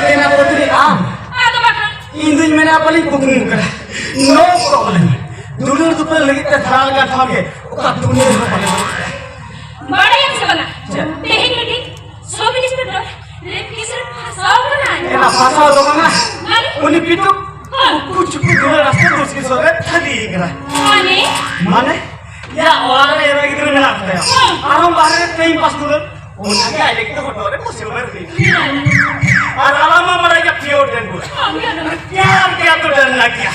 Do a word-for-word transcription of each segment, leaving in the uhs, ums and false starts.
ᱢᱮᱱᱟ ᱯᱩᱛᱨᱤ ᱟᱢ᱾ ᱟᱫᱚ ᱵᱟᱠᱷᱟᱱ? ᱤᱧ ᱫᱩᱧ ᱢᱮᱱᱟ ᱯᱟᱞᱮᱧ ᱠᱩᱠᱢᱩ ᱠᱟᱱᱟ᱾ No problem᱾ ᱫᱩᱞᱟᱹᱲ ᱫᱩᱯᱞᱟᱹᱲ ᱞᱟᱹᱜᱤᱫ ᱛᱮ ᱫᱷᱟᱨᱟ ᱞᱮᱠᱟᱱ ᱴᱷᱟᱶ ᱜᱮ ᱚᱠᱟ ᱫᱩᱱᱤᱭᱟᱹ ᱨᱮᱦᱚᱸ ᱵᱟᱞᱮ ᱧᱟᱢ ᱠᱟᱫᱟ᱾ ᱵᱟᱲᱟᱭᱟᱢ ᱥᱮ ᱵᱟᱝᱟ? ᱪᱮᱫ? ᱛᱮᱦᱮᱧ ᱢᱤᱫᱴᱤᱡ ᱥᱚᱵ ᱤᱱᱥᱯᱮᱠᱴᱚᱨ ᱨᱮᱯ ᱠᱮᱥ ᱨᱮ ᱯᱷᱟᱸᱥᱟᱣ ᱠᱟᱱᱟᱭ᱾ ᱮᱱᱟ ᱯᱷᱟᱸᱥᱟᱣ ᱫᱚ ᱵᱟᱝᱟ᱾ ᱢᱟᱱᱮ? ᱩᱱᱤ ᱯᱤᱴᱩᱠ ᱦᱚᱸ᱾ ᱩᱠᱩ ᱪᱩᱠᱩ ᱫᱩᱞᱟᱹᱲ ᱨᱟᱥᱛᱟ ᱫᱩᱥᱠᱤ ᱥᱚᱨᱮ ᱛᱷᱟᱹᱞᱤ ᱠᱟᱱᱟ᱾ ᱢᱟᱱᱮ? ᱢᱟᱱᱮ? ᱭᱟ ᱚᱲᱟᱜ ᱨᱮ ᱮᱨᱟ ᱜᱤᱫᱽᱨᱟᱹ ᱢᱮᱱᱟᱜ ᱠᱚᱛᱟᱭᱟ᱾ ᱦᱚᱸ᱾ ᱟᱨᱦᱚᱸ ᱵᱟᱦᱨᱮ ᱨᱮ ᱴᱟᱭᱤᱢ ᱯᱟᱥ ᱫᱩᱞᱟᱹᱲ᱾ ᱚᱱᱟ ᱜᱮ ᱟᱡ ᱞᱟᱹᱜᱤᱫ ᱫᱚ ᱦᱚᱴᱚᱜ ᱨᱮ ᱯᱩᱥᱤ ᱵᱚᱸᱜᱟ ᱨᱩᱴᱤ᱾ ᱟᱨ ᱟᱞᱟᱝ ᱢᱟ ᱵᱟᱲᱟᱭ ᱜᱮᱭᱟ ᱯᱤᱭᱳᱨ ᱰᱟᱹᱱᱜᱩᱣᱟᱹ᱾ ᱦᱚᱸ, ᱯᱤᱭᱳᱨ ᱰᱟᱹᱱᱜᱩᱣᱟᱹ᱾ ᱯᱭᱟᱨ ᱠᱤᱭᱟ ᱛᱚ ᱰᱟᱨᱱᱟ ᱠᱤᱭᱟ᱾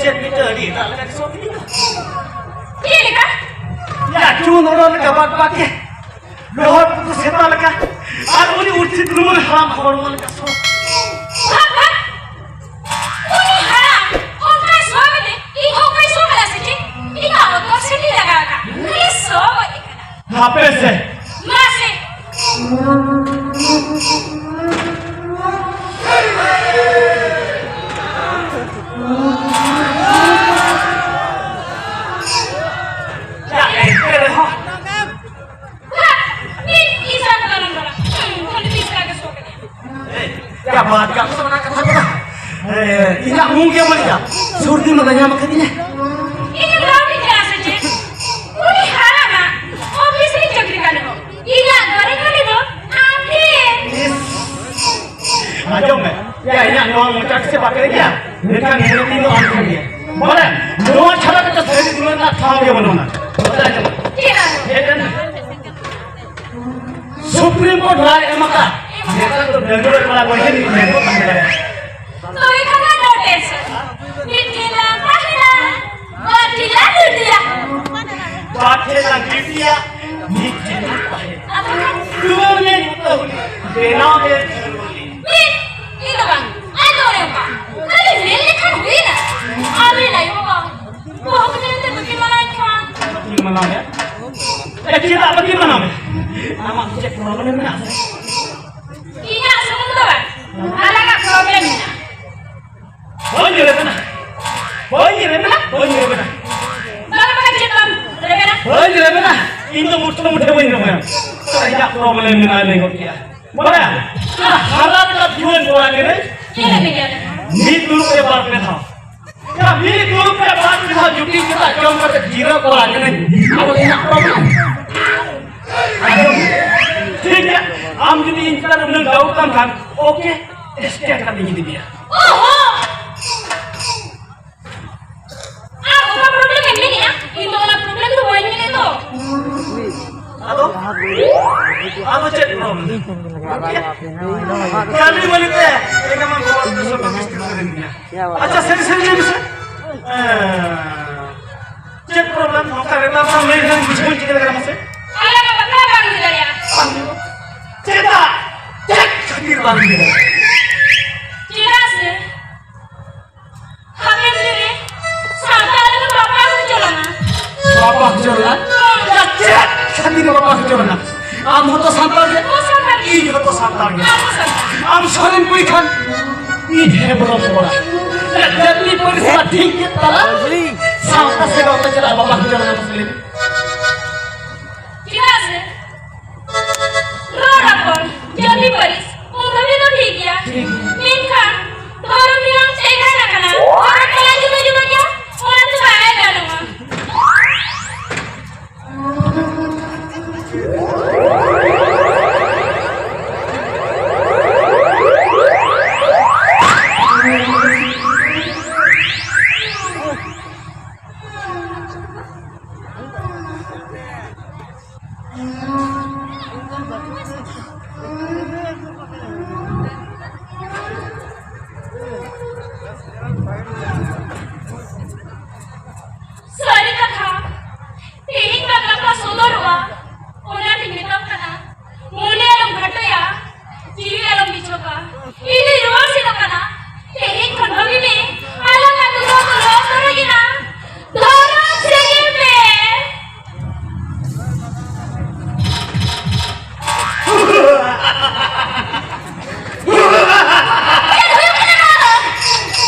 ᱪᱮᱫ ᱢᱤᱫᱴᱟᱝ ᱟᱹᱰᱤ ᱮᱴᱟᱜ ᱞᱮᱠᱟ ᱥᱚ ᱠᱤᱫᱤᱧᱟ᱾ ᱪᱮᱫ ᱞᱮᱠᱟ? ᱭᱟ, ᱪᱩᱱ ᱚᱰᱚᱠ ᱞᱮᱠᱟ ᱵᱟᱠ ᱵᱟᱠ ᱜᱮ᱾ ᱞᱚᱦᱚᱫ ᱯᱩᱛᱩ ᱥᱮᱛᱟ ᱞᱮᱠᱟ᱾ ᱟᱨ ᱩᱱᱤ ᱩᱨᱪᱤᱛ ᱨᱩᱢᱟᱹᱞ ᱦᱟᱲᱟᱢ ᱦᱚᱲᱢᱚ ᱞᱮᱠᱟ ᱥᱚ᱾ ᱵᱷᱟᱜ, ᱵᱷᱟᱜ᱾ ᱩᱱᱤ ᱦᱟᱲᱟᱢ ᱚᱱᱠᱟ ᱥᱚ ᱠᱟᱛᱮ ᱤᱧ ᱦᱚᱸ ᱚᱱᱠᱟᱭ ᱥᱚ ᱠᱟᱫᱟ ᱥᱮ ᱪᱮᱫ? ᱤᱧ ᱢᱟ ᱵᱚᱛᱚᱨ ᱥᱮ ᱛᱤᱧ ᱞᱟᱜᱟᱣ ᱟᱠᱟᱫ᱾ ᱠᱷᱟᱹᱞᱤ ᱥᱚ ᱜᱚᱡ ᱟᱠᱟᱱᱟ᱾ ᱦᱟᱯᱮ ᱥᱮ᱾ ᱢᱟᱥᱮ᱾ ᱪᱮᱫ ᱮᱱᱛᱮ ᱨᱮᱦᱚᱸ? ᱵᱟᱦ! ᱢᱤᱫ ᱯᱤᱥᱟ ᱠᱚ ᱟᱞᱚᱢ ᱨᱚᱲᱟ᱾ ᱦᱩᱸ, ᱠᱷᱟᱹᱞᱤ ᱯᱤᱥᱟ ᱜᱮ ᱥᱚ ᱠᱮᱫᱮᱭᱟ᱾ ᱮᱭ, ᱪᱮᱫ ᱵᱟᱫ ᱠᱟᱜ ᱢᱮ ᱚᱱᱟ ᱠᱟᱛᱷᱟ ᱠᱚᱫᱚ? ᱮ, ᱤᱧᱟᱜ ᱢᱩ ᱜᱮ ᱵᱟᱹᱲᱤᱡᱟ᱾ ᱥᱩᱨᱫᱤ ᱢᱟ ᱧᱟᱢ ᱟᱠᱟᱫᱤᱧᱟ᱾ ᱤᱧ ᱫᱚ ᱵᱟᱢ ᱵᱩᱡᱷᱟᱹᱣᱟ ᱥᱮ ᱪᱮᱫ? ᱩᱱᱤ ᱦᱟᱲᱟᱢᱟᱜ ᱚᱯᱷᱤᱥ ᱨᱤᱧ ᱪᱟᱹᱠᱨᱤ ᱠᱟᱱ ᱨᱮᱦᱚᱸ, ᱤᱧᱟᱜ ᱫᱚᱨᱮ ᱠᱟᱹᱢᱤ ᱫᱚ ᱟᱢ ᱴᱷᱮᱱ᱾ ᱤᱥ, ᱟᱸᱡᱚᱢ ᱢᱮ, ᱭᱟ, ᱤᱧᱟᱜ ᱱᱚᱣᱟ ᱢᱚᱪᱟ ᱥᱮ ᱵᱟᱠᱮ ᱜᱮᱭᱟ, ᱢᱮᱱᱠᱷᱟᱱ ᱢᱚᱱᱮ ᱛᱤᱧ ᱫᱚ ᱟᱢ ᱴᱷᱮᱱ ᱜᱮ᱾ ᱵᱟᱲᱟᱭᱟᱢ, ᱱᱚᱣᱟ ᱪᱷᱟᱲᱟ ᱠᱟᱛᱮ ᱥᱟᱹᱨᱤ ᱫᱩᱞᱟᱹᱲ ᱨᱮᱱᱟᱜ ᱴᱷᱟᱶ ᱜᱮ ᱵᱟᱹᱱᱩᱜᱼᱟ᱾ ᱟᱸᱡᱚᱢ ᱢᱮ᱾ ᱦᱮᱡ ᱮᱱ᱾ ᱥᱩᱯᱨᱤᱢ ᱠᱳᱨᱴ ᱨᱟᱭ ᱮᱢ ᱟᱠᱟᱫ᱾ ᱱᱮᱛᱟᱨ ᱫᱚ ᱰᱟᱺᱜᱩᱣᱟᱹ ᱠᱚᱲᱟ ᱠᱚ ᱦᱤᱡᱩᱜ ᱢᱮ, ᱠᱚ ᱛᱟᱦᱮᱸ ᱫᱟᱲᱮᱭᱟᱜᱼᱟ᱾ ᱛᱚᱵᱮ ᱠᱷᱟᱱ ᱫᱚ no tension᱾ ᱢᱤᱫ ᱴᱷᱮᱱ ᱞᱟᱝ ᱛᱟᱦᱮᱱᱟ, ᱵᱟᱨ ᱴᱷᱮᱱ ᱞᱟᱝ ᱜᱤᱛᱤᱡᱟ᱾ ᱵᱟᱨ ᱴᱷᱮᱱ ᱞᱟᱝ ᱜᱤᱛᱤᱡᱟ, ᱢᱤᱫ ᱴᱷᱮᱱ ᱞᱟᱝ ᱛᱟᱦᱮᱱᱟ᱾ ᱟᱫᱚ ᱠᱷᱟᱱ ᱫᱩᱣᱟᱹᱨ ᱨᱮ ᱡᱚᱛᱚ ᱦᱩᱭ ᱵᱮᱱᱟᱣ ᱜᱮ ᱡᱟᱹᱨᱩᱲᱤ᱾ ᱢᱤᱫ, ᱤᱧ ᱫᱚ ᱵᱟᱝ, ᱟᱡ ᱫᱚ ᱚᱱᱮ ᱚᱱᱠᱟ᱾ ᱠᱷᱟᱹᱞᱤ ᱧᱮᱞ ᱞᱮᱠᱷᱟᱱ ᱦᱩᱭᱱᱟ᱾ ᱟᱞᱮ ᱞᱟᱭᱚ ᱵᱟᱵᱟ, ᱵᱟᱹᱦᱩ ᱠᱚ ᱧᱮᱞ ᱛᱮ ᱵᱟᱹᱠᱤᱱ ᱢᱟᱱᱟᱣᱮᱫ ᱠᱷᱟᱱ᱾ ᱵᱟᱹᱠᱤᱱ ᱢᱟᱱᱟᱣᱮᱫ? ᱮ, ᱪᱮᱫᱟᱜ ᱵᱟᱹᱠᱤᱱ ᱢᱟᱱᱟᱣᱮᱫ? ᱟᱢᱟᱜ ᱪᱮᱫ problem ᱢᱮᱱᱟᱜᱼᱟ? ᱤᱧᱟᱹᱜ ᱥᱩᱢᱩᱝ ᱫᱚ ᱵᱟᱝ, ᱟᱞᱟᱜᱟᱜ problem ᱢᱮᱱᱟᱜᱼᱟ᱾ ᱵᱟᱹᱧ ᱨᱮᱵᱮᱱᱟ, ᱵᱟᱹᱧ ᱨᱮᱵᱮᱱᱟ, ᱵᱟᱹᱧ ᱨᱮᱵᱮᱱᱟ᱾ ᱵᱟᱝ, ᱵᱟᱝ, ᱪᱮᱫ ᱵᱟᱢ ᱨᱮᱵᱮᱱᱟ? ᱵᱟᱹᱧ ᱨᱮᱵᱮᱱᱟ, ᱤᱧ ᱫᱚ ᱢᱩᱴᱷᱟᱹ ᱢᱩᱴᱷᱟᱹ ᱵᱟᱹᱧ ᱨᱮᱵᱮᱱᱟ᱾ ᱤᱧᱟᱹᱜ problem ᱢᱮᱱᱟᱜᱼᱟ, ᱞᱟᱹᱭ ᱜᱚᱫ ᱠᱮᱜᱼᱟ᱾ ᱵᱟᱲᱟᱭᱟ? ᱦᱟᱨᱟ ᱨᱟᱠᱟᱵ ᱡᱩᱣᱟᱹᱱ ᱠᱚᱲᱟ ᱠᱟᱹᱱᱟᱹᱧ᱾ ᱧᱮᱞ ᱢᱮ, ᱧᱮᱞ ᱢᱮ᱾ ᱢᱤᱫ ᱫᱩᱲᱩᱵ ᱨᱮ ᱵᱟᱨ ᱯᱮ ᱫᱷᱟᱣ᱾ ᱭᱟ, ᱢᱤᱫ ᱫᱩᱲᱩᱵ ᱨᱮ ᱵᱟᱨ ᱯᱮ ᱫᱷᱟᱣ ᱡᱩᱴᱤ ᱠᱟᱛᱮ ᱡᱚᱢ ᱠᱟᱛᱮ ᱡᱤᱨᱟᱹᱣ ᱠᱚᱲᱟ ᱠᱟᱹᱱᱟᱹᱧ᱾ ᱟᱫᱚ ᱤᱧᱟᱹᱜ problem᱾ ᱟᱸᱡᱚᱢ᱾ ᱴᱷᱤᱠ ᱜᱮᱭᱟ, ᱟᱢ ᱡᱩᱫᱤ ᱤᱧ ᱪᱮᱛᱟᱱ ᱨᱮ ᱩᱱᱟᱹᱜ doubt ᱛᱟᱢ ᱠᱷᱟᱱ, okay, state ᱠᱟᱛᱮ ᱤᱧ ᱤᱫᱤ ᱢᱮᱭᱟ᱾ ᱚᱦᱚ! ᱟᱢ ᱚᱠᱟ problem ᱮᱢ ᱢᱮᱱᱮᱜᱼᱟ? ᱤᱧ ᱫᱚ ᱚᱱᱟ problem ᱫᱚ ᱵᱟᱹᱧ ᱢᱮᱱᱮᱫ ᱫᱚ᱾ ᱟᱫᱚ? ᱟᱫᱚ ᱪᱮᱫ problem? ᱠᱷᱟᱹᱞᱤ ᱵᱟᱹᱞᱤ ᱛᱮ ᱮᱠᱫᱚᱢ ᱵᱚᱦᱚᱜ ᱛᱮ ᱥᱚᱵ ᱵᱤᱥᱛᱤ ᱠᱚᱨᱮ ᱫᱤᱧᱟ᱾ ᱟᱪᱪᱷᱟ, ᱥᱟᱹᱨᱤ ᱥᱟᱹᱨᱤ ᱞᱟᱹᱭ ᱢᱮᱥᱮ᱾ ᱮᱸ, ᱪᱮᱫ problem? ᱱᱚᱝᱠᱟ ᱨᱮ ᱞᱟᱹᱭ ᱞᱮᱠᱷᱟᱱ ᱞᱟᱹᱭ ᱞᱮᱠᱷᱟᱱ ᱵᱩᱡᱷᱟᱹᱣ ᱵᱟᱹᱧ ᱪᱤᱠᱟᱹ ᱫᱟᱲᱮᱭᱟᱜᱼᱟ ᱢᱟᱥᱮ? ᱟᱞᱮ ᱢᱟ ᱵᱟᱯᱞᱟ ᱵᱟᱝ ᱦᱩᱭ ᱫᱟᱲᱮᱭᱟᱜᱼᱟ᱾ ᱪᱮᱫᱟᱜ? ᱪᱮᱫ ᱠᱷᱟᱹᱛᱤᱨ ᱵᱟᱝ ᱦᱩᱭ ᱫᱟᱲᱮᱭᱟᱜᱼᱟ? ᱪᱮᱫᱟᱜ ᱥᱮ ᱦᱟᱯᱮᱱ ᱫᱤᱱ ᱨᱮ ᱥᱟᱱᱛᱟᱲ ᱨᱮᱱ ᱵᱟᱯᱞᱟ ᱦᱚᱪᱚ ᱞᱟᱝᱟ᱾ ᱵᱟᱯᱞᱟ ᱦᱚᱪᱚ ᱞᱟᱝᱟ? ᱦᱳᱭ᱾ ᱪᱮᱫ ᱠᱷᱟᱹᱛᱤᱨ ᱵᱟᱯᱞᱟ ᱦᱚᱪᱚ ᱞᱟᱝᱟ? ᱟᱢ ᱦᱚᱸᱛᱚ ᱥᱟᱱᱛᱟᱲ ᱜᱮ᱾ ᱦᱚᱸ, ᱥᱟᱱᱛᱟᱲ ᱜᱮ᱾ ᱤᱧ ᱦᱚᱸᱛᱚ ᱥᱟᱱᱛᱟᱲ ᱜᱮ᱾ ᱟᱢ ᱦᱚᱸ ᱥᱟᱱᱛᱟᱲ᱾ ᱟᱢ ᱥᱚᱨᱮᱱ ᱠᱩᱲᱤ ᱠᱷᱟᱱ ᱤᱧ ᱦᱮᱢᱵᱨᱚᱢ ᱠᱚᱲᱟ᱾ ᱡᱟᱹᱛᱤ ᱯᱟᱹᱨᱤᱥ ᱢᱟ ᱴᱷᱤᱠ ᱜᱮ ᱛᱟᱞᱟ᱾ ᱥᱟᱶᱛᱟ ᱥᱮ ᱜᱟᱶᱛᱟ ᱪᱮᱫᱟᱜ ᱵᱟᱯᱞᱟ ᱦᱚᱪᱚ ᱞᱟᱝᱟ ᱢᱟᱥᱮ ᱞᱟᱹᱭ ᱢᱮ? ᱪᱮᱫᱟᱜ ᱥᱮ ᱨᱚᱲ ᱨᱚᱯᱚᱲ, ᱡᱟᱹᱛᱤ ᱯᱟᱹᱨᱤᱥ, ᱩᱱ ᱫᱷᱟᱹᱵᱤᱡ ᱫᱚ ᱴᱷᱤᱠ ᱜᱮᱭᱟ᱾ ᱴᱷᱤᱠ ᱜᱮᱭᱟ᱾ ᱢᱮᱱᱠᱷᱟᱱ ᱫᱷᱚᱨᱚᱢ ᱱᱤᱭᱚᱢ ᱮᱜᱟᱱ ᱟᱠᱟᱱᱟ᱾ ᱫᱷᱚᱨᱚᱢ ᱛᱟᱞᱟ ᱡᱩᱫᱟᱹ ᱡᱩᱫᱟᱹ ᱜᱮᱭᱟ, ᱚᱱᱟ ᱛᱮ ᱵᱟᱭ ᱜᱟᱱᱚᱜᱼᱟ᱾ ᱤᱧ ᱫᱚᱧ ᱨᱩᱣᱟᱹᱲ ᱥᱮᱱᱚᱜ ᱠᱟᱱᱟ᱾ ᱛᱮᱦᱮᱧ ᱠᱷᱚᱱ ᱵᱷᱟᱹᱜᱤ ᱢᱮ, ᱟᱞᱟᱝ ᱟᱹᱛᱩ ᱫᱚ ᱞᱚ ᱥᱚᱨᱚᱡ ᱮᱱᱟ᱾ ᱫᱷᱚᱨᱚᱢ ᱥᱮᱸᱜᱮᱞ ᱢᱮ᱾ ᱪᱮᱫ ᱦᱩᱭᱩᱜ ᱠᱟᱱᱟ ᱱᱚᱣᱟ ᱫᱚ?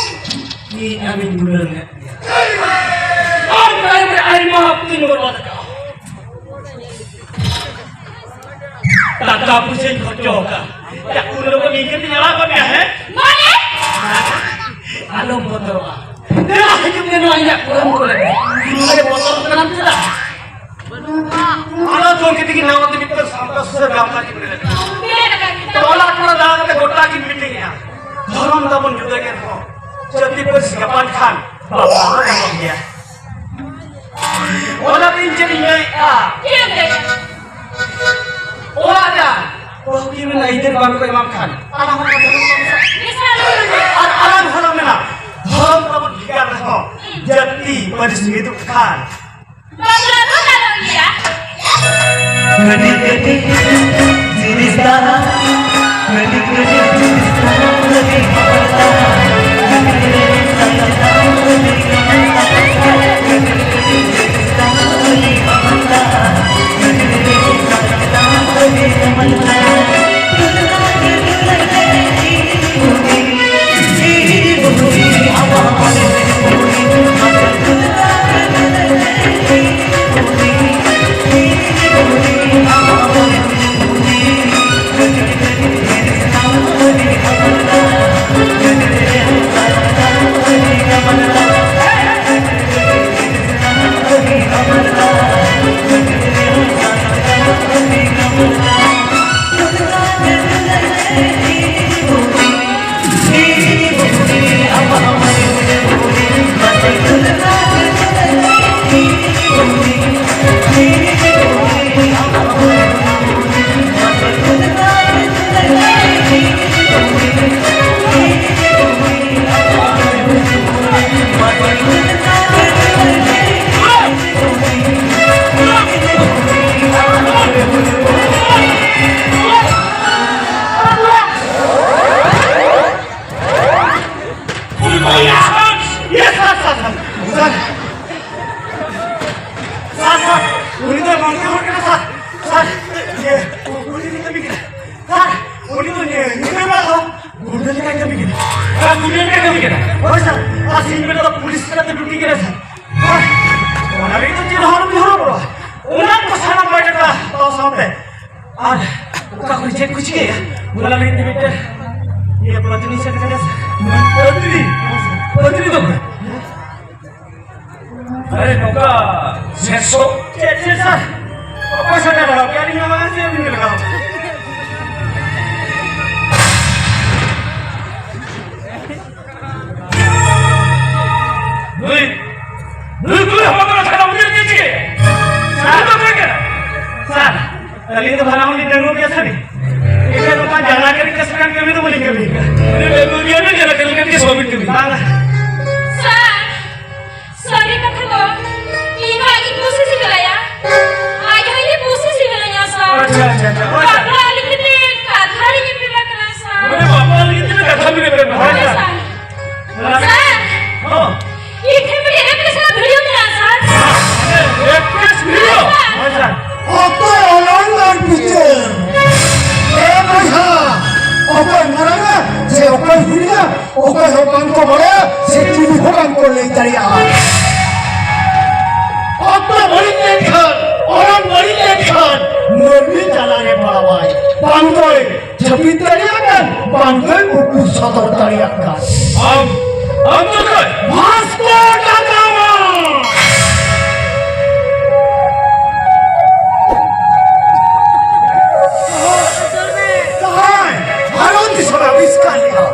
ᱤᱧ ᱟᱢᱤᱧ ᱫᱩᱞᱟᱹᱲ ᱞᱮᱫ ᱢᱮᱭᱟ᱾ ᱟᱢ ᱛᱟᱭᱚᱢ ᱨᱮ ᱟᱭᱢᱟ ᱚᱠᱛᱚᱧ ᱵᱚᱨᱵᱟᱫ ᱟᱠᱟᱫᱼᱟ᱾ ᱴᱟᱠᱟ ᱯᱩᱭᱥᱟᱹᱧ ᱠᱷᱚᱨᱪᱚ ᱟᱠᱟᱫᱼᱟ᱾ ᱪᱟᱠᱩ ᱞᱚᱜᱚᱱ ᱤᱧ ᱠᱟᱛᱮᱧ ᱟᱲᱟᱜ ᱜᱚᱫ ᱢᱮᱭᱟ, ᱦᱮᱸ? ᱢᱟᱱᱮ? ᱟᱞᱚᱢ ᱵᱚᱛᱚᱨᱚᱜᱼᱟ᱾ ᱫᱮᱞᱟ ᱦᱤᱡᱩᱜ ᱢᱮ, ᱱᱚᱣᱟ ᱤᱧᱟᱹᱜ ᱠᱚᱲᱟᱢ ᱠᱚᱨᱮ᱾ ᱱᱚᱰᱮ ᱵᱚᱛᱚᱨ ᱠᱟᱱᱟᱢ ᱪᱮᱫᱟᱜ? ᱚᱱᱟ ᱡᱚᱢ ᱠᱟᱛᱮ ᱜᱮ ᱱᱟᱣᱟ ᱛᱮ ᱢᱤᱫᱴᱟᱝ ᱥᱟᱶᱛᱟ ᱥᱩᱥᱟᱹᱨ ᱜᱟᱶᱛᱟ ᱜᱮ ᱢᱮᱱᱟᱜᱼᱟ᱾ ᱴᱚᱞᱟ ᱴᱚᱞᱟ ᱫᱟᱬᱟ ᱠᱟᱛᱮ ᱜᱚᱴᱟ ᱜᱮ ᱢᱤᱴᱤᱝ ᱮᱜᱼᱟ᱾ ᱫᱷᱚᱨᱚᱢ ᱛᱟᱵᱚᱱ ᱡᱩᱫᱟᱹ ᱜᱮ ᱨᱮᱦᱚᱸ, ᱡᱟᱹᱛᱤ ᱯᱟᱹᱨᱥᱤ ᱜᱟᱯᱟᱱ ᱠᱷᱟᱱ ᱵᱟᱯᱞᱟ ᱦᱚᱸ ᱜᱟᱱᱚᱜ ᱜᱮᱭᱟ᱾ ᱚᱱᱟᱛᱮ ᱤᱧ ᱪᱮᱫ ᱤᱧ ᱢᱮᱱᱮᱫᱼᱟ? ᱪᱮᱫ ᱮᱢ ᱞᱟᱹᱭᱮᱫᱼᱟ? ᱚᱲᱟᱜ ᱨᱮ ᱵᱟᱹᱦᱩ ᱠᱤᱱ ᱢᱮᱱᱟ, ᱤᱫᱟᱹᱨ ᱵᱟᱝ ᱠᱚ ᱮᱢᱟᱢ ᱠᱷᱟᱱ ᱟᱞᱟᱝ ᱦᱚᱸ ᱵᱟᱝ ᱜᱟᱱᱚᱜ ᱛᱟᱵᱚᱱᱟ᱾ ᱟᱨ ᱟᱞᱟᱝ ᱦᱚᱸ ᱢᱮᱱᱟ, ᱫᱷᱚᱨᱚᱢ ᱛᱟᱵᱚᱱ ᱵᱷᱮᱜᱟᱨ ᱨᱮᱦᱚᱸ ᱡᱟᱹᱛᱤ ᱯᱟᱹᱨᱤᱥ ᱢᱤᱫᱚᱜ ᱠᱷᱟᱱ ᱵᱟᱯᱞᱟ ᱫᱚ ᱜᱟᱱᱚᱜ ᱜᱮᱭᱟ᱾ ᱠᱟᱹᱴᱤᱡ ᱠᱟᱹᱴᱤᱡ ᱡᱤᱱᱤᱥ ᱛᱟᱦᱟ, ᱠᱟᱹᱴᱤᱡ ᱠᱟᱹᱴᱤᱡ ᱡᱤᱱᱤᱥ ᱛᱟᱦᱟ, ᱠᱟᱹᱴᱤᱡ ᱠᱟᱹᱴᱤᱡ ᱡᱤᱱᱤᱥ ᱛᱟᱦᱟ, ᱠᱟᱹᱴᱤᱡ ᱠᱟᱹᱴᱤᱡ ᱡᱤᱱᱤᱥ ᱛᱟᱦᱟ, ᱠᱟᱹᱴᱤᱡ ᱠᱟᱹᱴᱤᱡ ᱡᱤᱱᱤᱥ ᱛᱟᱦᱟ, ᱠᱟᱹᱴᱤᱡ ᱠᱟᱹᱴᱤᱡ ᱡᱤᱱᱤᱥ ᱛᱟᱦᱟ, ᱠᱟᱹᱴᱤᱡ ᱠᱟᱹᱴᱤᱡ ᱡᱤᱱᱤᱥ ᱛᱟᱦᱟ᱾ ᱦᱳᱭ ᱥᱟᱨ, ᱟᱨ ᱥᱤᱧ ᱵᱮᱲᱟ ᱫᱚ ᱯᱩᱞᱤᱥ ᱞᱮᱠᱟᱛᱮ ᱰᱤᱭᱩᱴᱤ ᱠᱟᱱᱟ ᱥᱟᱨ᱾ ᱦᱳᱭ, ᱚᱱᱟ ᱞᱟᱹᱜᱤᱫ ᱫᱚ ᱪᱮᱫ ᱦᱚᱸ ᱟᱞᱚᱵᱤᱱ ᱦᱚᱨᱚᱵᱚᱨᱚᱜᱼᱟ᱾ ᱚᱱᱟ ᱠᱚ ᱥᱟᱱᱟᱢ ᱵᱟᱭᱳᱰᱟᱴᱟ ᱦᱟᱛᱟᱣ ᱥᱟᱶᱛᱮ ᱟᱨ ᱚᱠᱟ ᱠᱚᱨᱮ ᱪᱮᱫ ᱠᱚ ᱪᱤᱠᱟᱹᱭᱟ, ᱚᱱᱟ ᱞᱟᱹᱜᱤᱫ ᱛᱮ ᱢᱤᱫᱴᱮᱱ ᱤᱭᱟᱹ ᱯᱟᱹᱛᱱᱤ ᱥᱮᱴ ᱠᱟᱱᱟ ᱥᱟᱨ᱾ ᱯᱟᱹᱛᱱᱤ? ᱯᱟᱹᱛᱱᱤ ᱫᱚ ᱚᱠᱚᱭ? ᱟᱨᱮ, ᱱᱚᱝᱠᱟ ᱥᱮᱥᱚ᱾ ᱪᱮᱫ ᱥᱮᱥᱚ? ᱚᱠᱚᱭ ᱥᱟᱶᱛᱮ ᱞᱟᱜᱟᱣ ᱠᱮᱫᱟ? ᱟᱹᱞᱤᱧ ᱢᱟ ᱵᱟᱝ ᱥᱮ ᱟᱹᱵᱤᱱ ᱜᱮ ᱞᱟᱜᱟᱣ᱾ ᱱᱩᱭ, ᱱᱩᱭ, ᱱᱩᱭ ᱦᱚᱲ ᱫᱚ ᱪᱷᱟᱲᱟ ᱢᱩᱫᱤ ᱨᱮ ᱪᱮᱫ ᱪᱤᱠᱟᱹᱭᱟ? ᱥᱟᱨ, ᱥᱟᱨ, ᱟᱹᱞᱤᱧ ᱫᱚ ᱵᱷᱟᱲᱟ ᱦᱚᱸᱞᱤᱧ ᱰᱟᱺᱜᱩᱣᱟᱹ ᱜᱮᱭᱟ ᱥᱟᱨ᱾ ᱮᱱᱠᱷᱟᱱ ᱱᱚᱝᱠᱟ ᱡᱟᱞᱟ ᱠᱟᱹᱨᱤ ᱠᱟᱹᱥᱤ ᱠᱟᱱ ᱠᱟᱹᱢᱤ ᱫᱚ ᱵᱟᱹᱞᱤᱧ ᱠᱟᱹᱢᱤᱭᱟ᱾ ᱰᱟᱺᱜᱩᱣᱟᱹ ᱜᱮᱭᱟ ᱵᱤᱱ, ᱡᱟᱞᱟ ᱠᱟᱹᱨᱤ ᱠᱟᱹᱢᱤ ᱫᱚ ᱵᱟᱹᱵᱤᱱ ᱠᱟᱹᱢᱤᱭᱟ᱾ ᱵᱟᱝᱟ᱾ ᱥᱟᱨ, ᱥᱟᱹᱨᱤ ᱠᱟᱛᱷᱟ ᱫᱚ ᱤᱧ ᱦᱚᱸ ᱟᱹᱰᱤ ᱠᱩᱥᱤ ᱥᱤᱵᱤᱞᱟᱭᱟ᱾ ᱟᱡ ᱦᱚᱸ ᱤᱧ ᱠᱩᱥᱤ ᱥᱤᱵᱤᱞᱟᱹᱧᱟ, ᱥᱟᱨ᱾ ᱟᱪᱪᱷᱟ, ᱟᱪᱪᱷᱟ, ᱟᱪᱪᱷᱟ᱾ ᱦᱳᱭ, ᱥᱟᱨ᱾ ᱵᱟᱯᱞᱟ ᱞᱟᱹᱜᱤᱫ ᱛᱮ ᱠᱟᱛᱷᱟ ᱨᱤᱧ ᱮᱯᱮᱢ ᱟᱠᱟᱱᱟ, ᱥᱟᱨ᱾ ᱢᱟᱱᱮ ᱵᱟᱯᱞᱟ ᱞᱟᱹᱜᱤᱫ ᱛᱮ ᱠᱟᱛᱷᱟ ᱵᱤᱱ ᱮᱯᱮᱢ ᱟᱠᱟᱱᱟ? ᱦᱳᱭ, ᱦᱳᱭ, ᱥᱟᱨ᱾ ᱥᱟᱨ᱾ ᱚᱱᱟ ᱥᱟᱨ, ᱦᱚᱸ᱾ ᱤᱧ ᱴᱷᱮᱱ ᱢᱤᱫᱴᱮᱱ ᱨᱮᱯ ᱠᱮᱥ ᱨᱮᱱᱟᱜ ᱵᱷᱤᱰᱤᱭᱳ ᱢᱮᱱᱟᱜᱼᱟ, ᱥᱟᱨ᱾ Rape case video? ᱦᱳᱭ, ᱥᱟᱨ᱾ ᱚᱠᱚᱭ ᱚᱱᱚᱞ ᱟᱨ ᱵᱤᱪᱟᱹᱨ? ᱮ ᱵᱚᱭᱦᱟ, ᱚᱠᱚᱭ ᱢᱟᱨᱟᱝᱟ ᱥᱮ ᱚᱠᱚᱭ ᱦᱩᱰᱤᱧᱟ, ᱚᱠᱚᱭ ᱦᱚᱸ ᱵᱟᱝ ᱠᱚ ᱵᱟᱲᱟᱭᱟ ᱥᱮ ᱪᱤᱞᱤ ᱦᱚᱸ ᱵᱟᱝ ᱠᱚ ᱞᱟᱹᱭ ᱫᱟᱲᱮᱭᱟᱜᱼᱟ᱾ ᱚᱠᱛᱚ ᱵᱟᱹᱲᱤᱡ ᱞᱮᱱᱠᱷᱟᱱ, ᱚᱨᱚᱝ ᱵᱟᱹᱲᱤᱡ ᱞᱮᱱᱠᱷᱟᱱ, ᱢᱟᱹᱱᱢᱤ ᱛᱟᱞᱟᱨᱮ ᱯᱟᱲᱟᱣᱟᱭ᱾ ᱵᱟᱝ ᱫᱚᱭ ᱡᱟᱹᱯᱤᱫ ᱫᱟᱲᱮᱭᱟᱜ ᱠᱟᱱ, ᱵᱟᱝ ᱫᱚᱭ ᱩᱠᱩ ᱥᱚᱫᱚᱨ ᱫᱟᱲᱮᱭᱟᱜ ᱠᱟᱱ᱾ ᱟᱢ, ᱟᱢ ᱫᱚ ᱚᱠᱚᱭ? ᱢᱟᱥᱴᱟᱨ ᱴᱟᱴᱟᱣᱟ! ᱡᱟᱦᱟᱸᱭ ᱵᱷᱟᱨᱚᱛ ᱫᱤᱥᱚᱢᱮ ᱟᱵᱤᱥᱠᱟᱨ ᱞᱮᱫᱟ,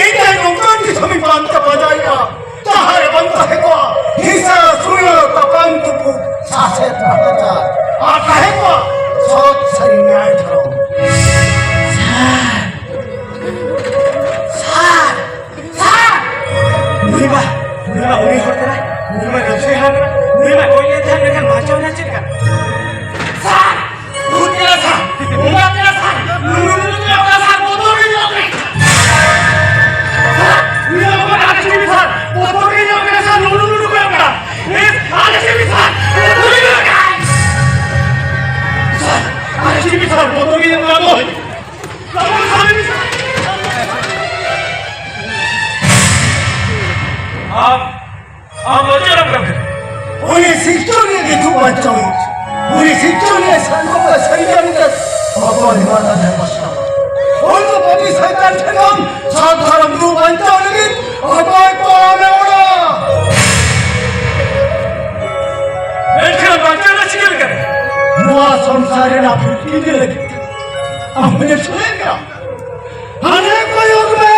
ᱤᱧ ᱫᱚ ᱱᱚᱝᱠᱟᱱ ᱫᱤᱥᱚᱢᱤᱧ ᱯᱟᱱᱛᱮ ᱯᱟᱸᱡᱟᱭᱮᱫᱼᱟ, ᱡᱟᱦᱟᱸ ᱨᱮ ᱵᱟᱝ ᱛᱟᱦᱮᱸ ᱠᱚᱜᱼᱟ ᱦᱤᱸᱥᱟᱹ, ᱥᱩᱭᱟᱹ, ᱛᱟᱯᱟᱢ ᱛᱩᱯᱩᱫ, ᱥᱟᱥᱮᱛ ᱱᱟᱦᱟᱪᱟᱨ, ᱟᱨ ᱛᱟᱦᱮᱸ ᱠᱚᱜᱼᱟ ᱥᱚᱛ ᱥᱟᱹᱨᱤ ᱱᱮᱭᱟᱭ ᱫᱷᱚᱨᱚᱢ᱾ ᱥᱟᱨ, ᱥᱟᱨ, ᱥᱟᱨ, ᱱᱩᱭ ᱵᱟ, ᱪᱮᱛᱟᱱ ᱴᱷᱮᱱ ᱠᱷᱚᱱ ᱥᱟᱫᱷᱟᱨᱚᱱ ᱨᱩᱯ ᱵᱟᱧᱪᱟᱣ ᱞᱟᱹᱜᱤᱫ ᱚᱠᱚᱭ ᱠᱚ ᱟᱢᱮ ᱚᱲᱟ? ᱢᱮᱱᱠᱷᱟᱱ ᱵᱟᱧᱪᱟᱣ ᱫᱚ ᱪᱤᱠᱟᱹ ᱞᱮᱠᱟᱨᱮ? ᱱᱚᱣᱟ ᱥᱚᱝᱥᱟᱨ ᱨᱮᱱᱟᱜ ᱯᱷᱩᱨᱛᱤ ᱞᱟᱹᱜᱤᱫ ᱟᱢ ᱦᱚᱸ ᱥᱚᱞᱦᱮ ᱠᱟᱱᱟ᱾ ᱦᱟᱱᱮ ᱠᱚᱭᱚᱜ ᱢᱮ᱾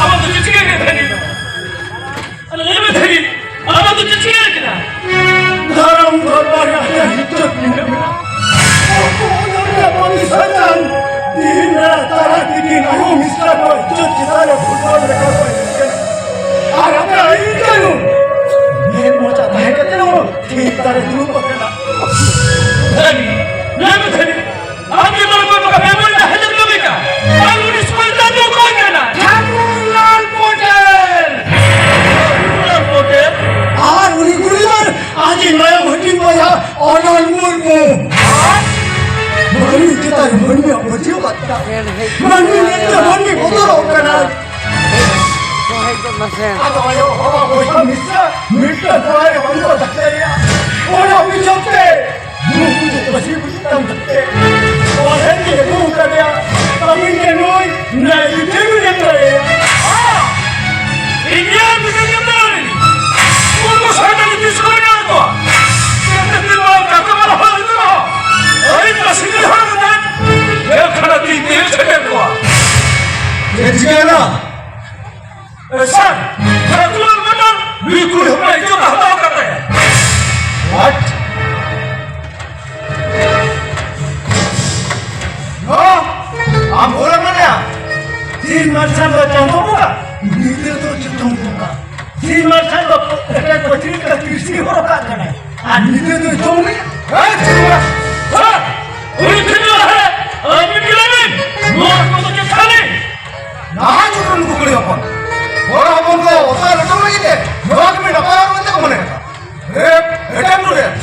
ᱟᱢᱟᱜ ᱫᱚ ᱪᱮᱫ ᱪᱤᱠᱟᱹ ᱠᱟᱱᱟ ᱫᱷᱟᱹᱱᱤ? ᱟᱨ ᱞᱟᱹᱭ ᱢᱮ ᱫᱷᱟᱹᱱᱤ, ᱟᱢᱟᱜ ᱫᱚ ᱪᱮᱫ ᱪᱤᱠᱟᱹ ᱠᱟᱱᱟ? ᱫᱷᱚᱨᱚᱢ ᱫᱚᱨᱵᱟᱨ ᱨᱮ ᱟᱞᱮᱭᱟᱜ ᱤᱡᱽᱡᱚᱛ ᱢᱮᱱᱟᱜ ᱢᱮᱱᱟᱜᱼᱟ᱾ ᱚᱠᱚᱭ ᱚᱱᱟ ᱨᱮᱭᱟᱜ ᱵᱟᱹᱲᱤᱡ ᱥᱟᱡᱟᱱ? ᱛᱤᱦᱤᱧ ᱵᱮᱲᱟ ᱛᱟᱨᱟ ᱛᱤᱠᱤᱱ ᱟᱵᱚ ᱢᱤᱥᱴᱟᱨ ᱠᱚ ᱤᱡᱽᱡᱚᱛ ᱪᱮᱛᱟᱱ ᱨᱮ ᱯᱷᱩᱴᱵᱚᱞ ᱞᱮᱠᱟ ᱠᱚ ᱮᱱᱮᱡ ᱠᱟᱱᱟ᱾ ᱟᱨ ᱟᱯᱮ ᱟᱹᱭᱤᱱ ᱠᱟᱹᱱᱩᱱ ᱢᱮᱫ ᱢᱚᱪᱟ ᱛᱟᱦᱮᱸ ᱠᱟᱛᱮ ᱦᱚᱸ ᱛᱷᱤᱨ ᱫᱟᱨᱮ ᱫᱩᱲᱩᱵ ᱟᱠᱟᱱᱟ᱾ ᱫᱷᱟᱹᱱᱤ, ᱞᱟᱹᱭ ᱢᱮ ᱫᱷᱟᱹᱱᱤ, ᱟᱢ ᱜᱮ ᱱᱚᱰᱮ ᱠᱷᱚᱱ ᱵᱟᱠᱷᱟᱱ ᱢᱮᱢᱚᱨᱤᱭᱟᱞ ᱦᱟᱡᱟᱨ ᱠᱟᱹᱢᱤ ᱠᱟ᱾ ᱟᱨ ᱩᱱᱤ ᱥᱚᱭᱫᱟ ᱫᱚ ᱚᱠᱚᱭ ᱠᱟᱱᱟ? ᱴᱷᱟᱠᱩᱨᱞᱟᱞ ᱯᱚᱴᱮᱞ᱾ ᱴᱷᱟᱠᱩᱨᱞᱟᱞ ᱯᱚᱴᱮᱞ? ᱟᱨ ᱩᱱᱤ ᱜᱩᱨᱩᱫᱟᱨ ᱟᱡ ᱢᱟᱭᱟᱢ ᱦᱟᱹᱴᱤᱧ ᱵᱚᱭᱦᱟ ᱚᱱᱚᱞ ᱢᱩᱨᱢᱩ᱾ ᱢᱟᱹᱱᱢᱤ ᱪᱮᱛᱟᱱ ᱨᱮ ᱢᱟᱹᱱᱢᱤᱭᱟᱜ ᱯᱟᱹᱛᱭᱟᱹᱣ ᱵᱟᱫ ᱠᱟᱛᱮ ᱢᱟᱹᱱᱢᱤ ᱧᱮᱞᱛᱮ ᱢᱟᱹᱱᱢᱤ ᱵᱚᱛᱚᱨᱚᱜ ᱠᱟᱱᱟ᱾ ᱟᱫᱚ ᱟᱭᱳ ᱵᱟᱵᱟ ᱵᱚᱭᱦᱟ ᱢᱤᱥᱨᱟ ᱢᱤᱫᱴᱟᱝ ᱠᱚᱲᱟᱭ ᱦᱚᱯᱚᱱ ᱠᱚ ᱫᱟᱠᱟᱭᱟ᱾ ᱚᱱᱟ ᱚᱵᱷᱤᱡᱳᱜᱽ ᱛᱮ ᱱᱩᱠᱩ ᱫᱚ ᱯᱟᱹᱥᱤ ᱵᱩᱡᱩᱜ ᱠᱟᱱ ᱛᱟᱯᱮ᱾ ᱵᱟᱦᱨᱮ ᱛᱮ ᱟᱹᱜᱩ ᱠᱟᱫᱮᱭᱟ᱾ ᱟᱹᱵᱤᱱ ᱜᱮ ᱱᱩᱭ ᱱᱟᱭ ᱵᱤᱴᱤ ᱵᱤᱱ ᱮᱢ ᱫᱟᱲᱮᱭᱟᱭᱟ᱾ ᱤᱧ ᱜᱮ ᱵᱤᱴᱤ ᱮᱢ ᱫᱟᱲᱮᱭᱟᱭᱟ᱾ ᱩᱱᱠᱩ ᱥᱟᱱᱛᱟᱲ ᱛᱤᱥ ᱠᱚ ᱵᱮᱱᱟᱣ ᱠᱚᱣᱟ? ᱪᱮᱫ ᱛᱮ ᱛᱤᱱ ᱢᱟᱨᱟᱝ ᱠᱟᱛᱷᱟ ᱵᱟᱨ ᱦᱚᱲ ᱦᱤᱡᱩᱜ ᱨᱮᱦᱚᱸ ᱟᱹᱰᱤ ᱯᱟᱹᱥᱤ ᱦᱚᱲ ᱠᱟᱛᱮ ᱡᱮᱞ ᱠᱷᱟᱱᱟ ᱛᱤᱧ ᱛᱮ ᱥᱮᱴᱮᱨ ᱠᱚᱣᱟ᱾ ᱪᱮᱫ ᱪᱤᱠᱟᱹᱭᱮᱱᱟ? ᱮ, ᱥᱟᱨ, ᱴᱷᱟᱹᱠᱩᱨ ᱢᱮᱰᱟᱢ, ᱱᱩᱭ ᱠᱩᱲᱤ ᱦᱚᱯᱚᱱᱟᱜ ᱤᱡᱽᱡᱚᱛ ᱦᱟᱛᱟᱣ ᱠᱟᱛᱮ᱾ What? ᱦᱚᱸ? ᱟᱢ ᱦᱚᱲᱮᱢ ᱢᱮᱱᱮᱜᱼᱟ? ᱥᱤᱧ ᱢᱟᱨᱥᱟᱞ ᱫᱚ ᱪᱟᱸᱫᱚ ᱵᱚᱸᱜᱟ, ᱧᱤᱫᱟᱹ ᱫᱚ ᱪᱟᱛᱚᱢ ᱵᱚᱸᱜᱟ᱾ ᱥᱤᱧ ᱢᱟᱨᱥᱟᱞ ᱫᱚ ᱮᱴᱟᱜ ᱯᱟᱹᱴᱤ ᱞᱮᱠᱟ ᱠᱤᱨᱥᱤ ᱦᱚᱨᱚᱜ ᱠᱟᱜ ᱠᱟᱱᱟᱭ᱾ ᱟᱨ ᱧᱤᱫᱟᱹ ᱫᱚᱭ ᱪᱚᱝ ᱞᱮᱜᱼᱟ᱾ ᱦᱮᱸ, ᱪᱮᱫ ᱦᱚᱸ ᱵᱟᱝ᱾ ᱥᱟᱨ, ᱩᱱᱤ ᱴᱷᱮᱱ ᱫᱚ ᱦᱮᱸ, ᱟᱹᱵᱤᱱ ᱜᱮ ᱞᱟᱹᱭ ᱵᱤᱱ᱾ ᱱᱚᱣᱟ ᱠᱚᱫᱚ ᱪᱮᱫ ᱠᱟᱱᱟ? ᱱᱟᱦᱟᱜ ᱡᱩᱜᱽ ᱨᱮᱱ ᱱᱩᱠᱩ ᱦᱚᱲ ᱦᱚᱯᱚᱱ ᱠᱚ ᱚᱛᱟ ᱞᱚᱴᱚᱢ ᱞᱟᱹᱜᱤᱫ ᱛᱮ ᱱᱚᱣᱟ ᱠᱟᱹᱢᱤ ᱱᱟᱯᱟᱭ ᱦᱚᱲ ᱢᱮᱱᱛᱮ ᱠᱚ ᱢᱚᱱᱮ ᱠᱟᱫᱟ᱾ ᱨᱮᱯ, ᱮᱴᱮᱢ ᱴᱩ ᱨᱮᱯ,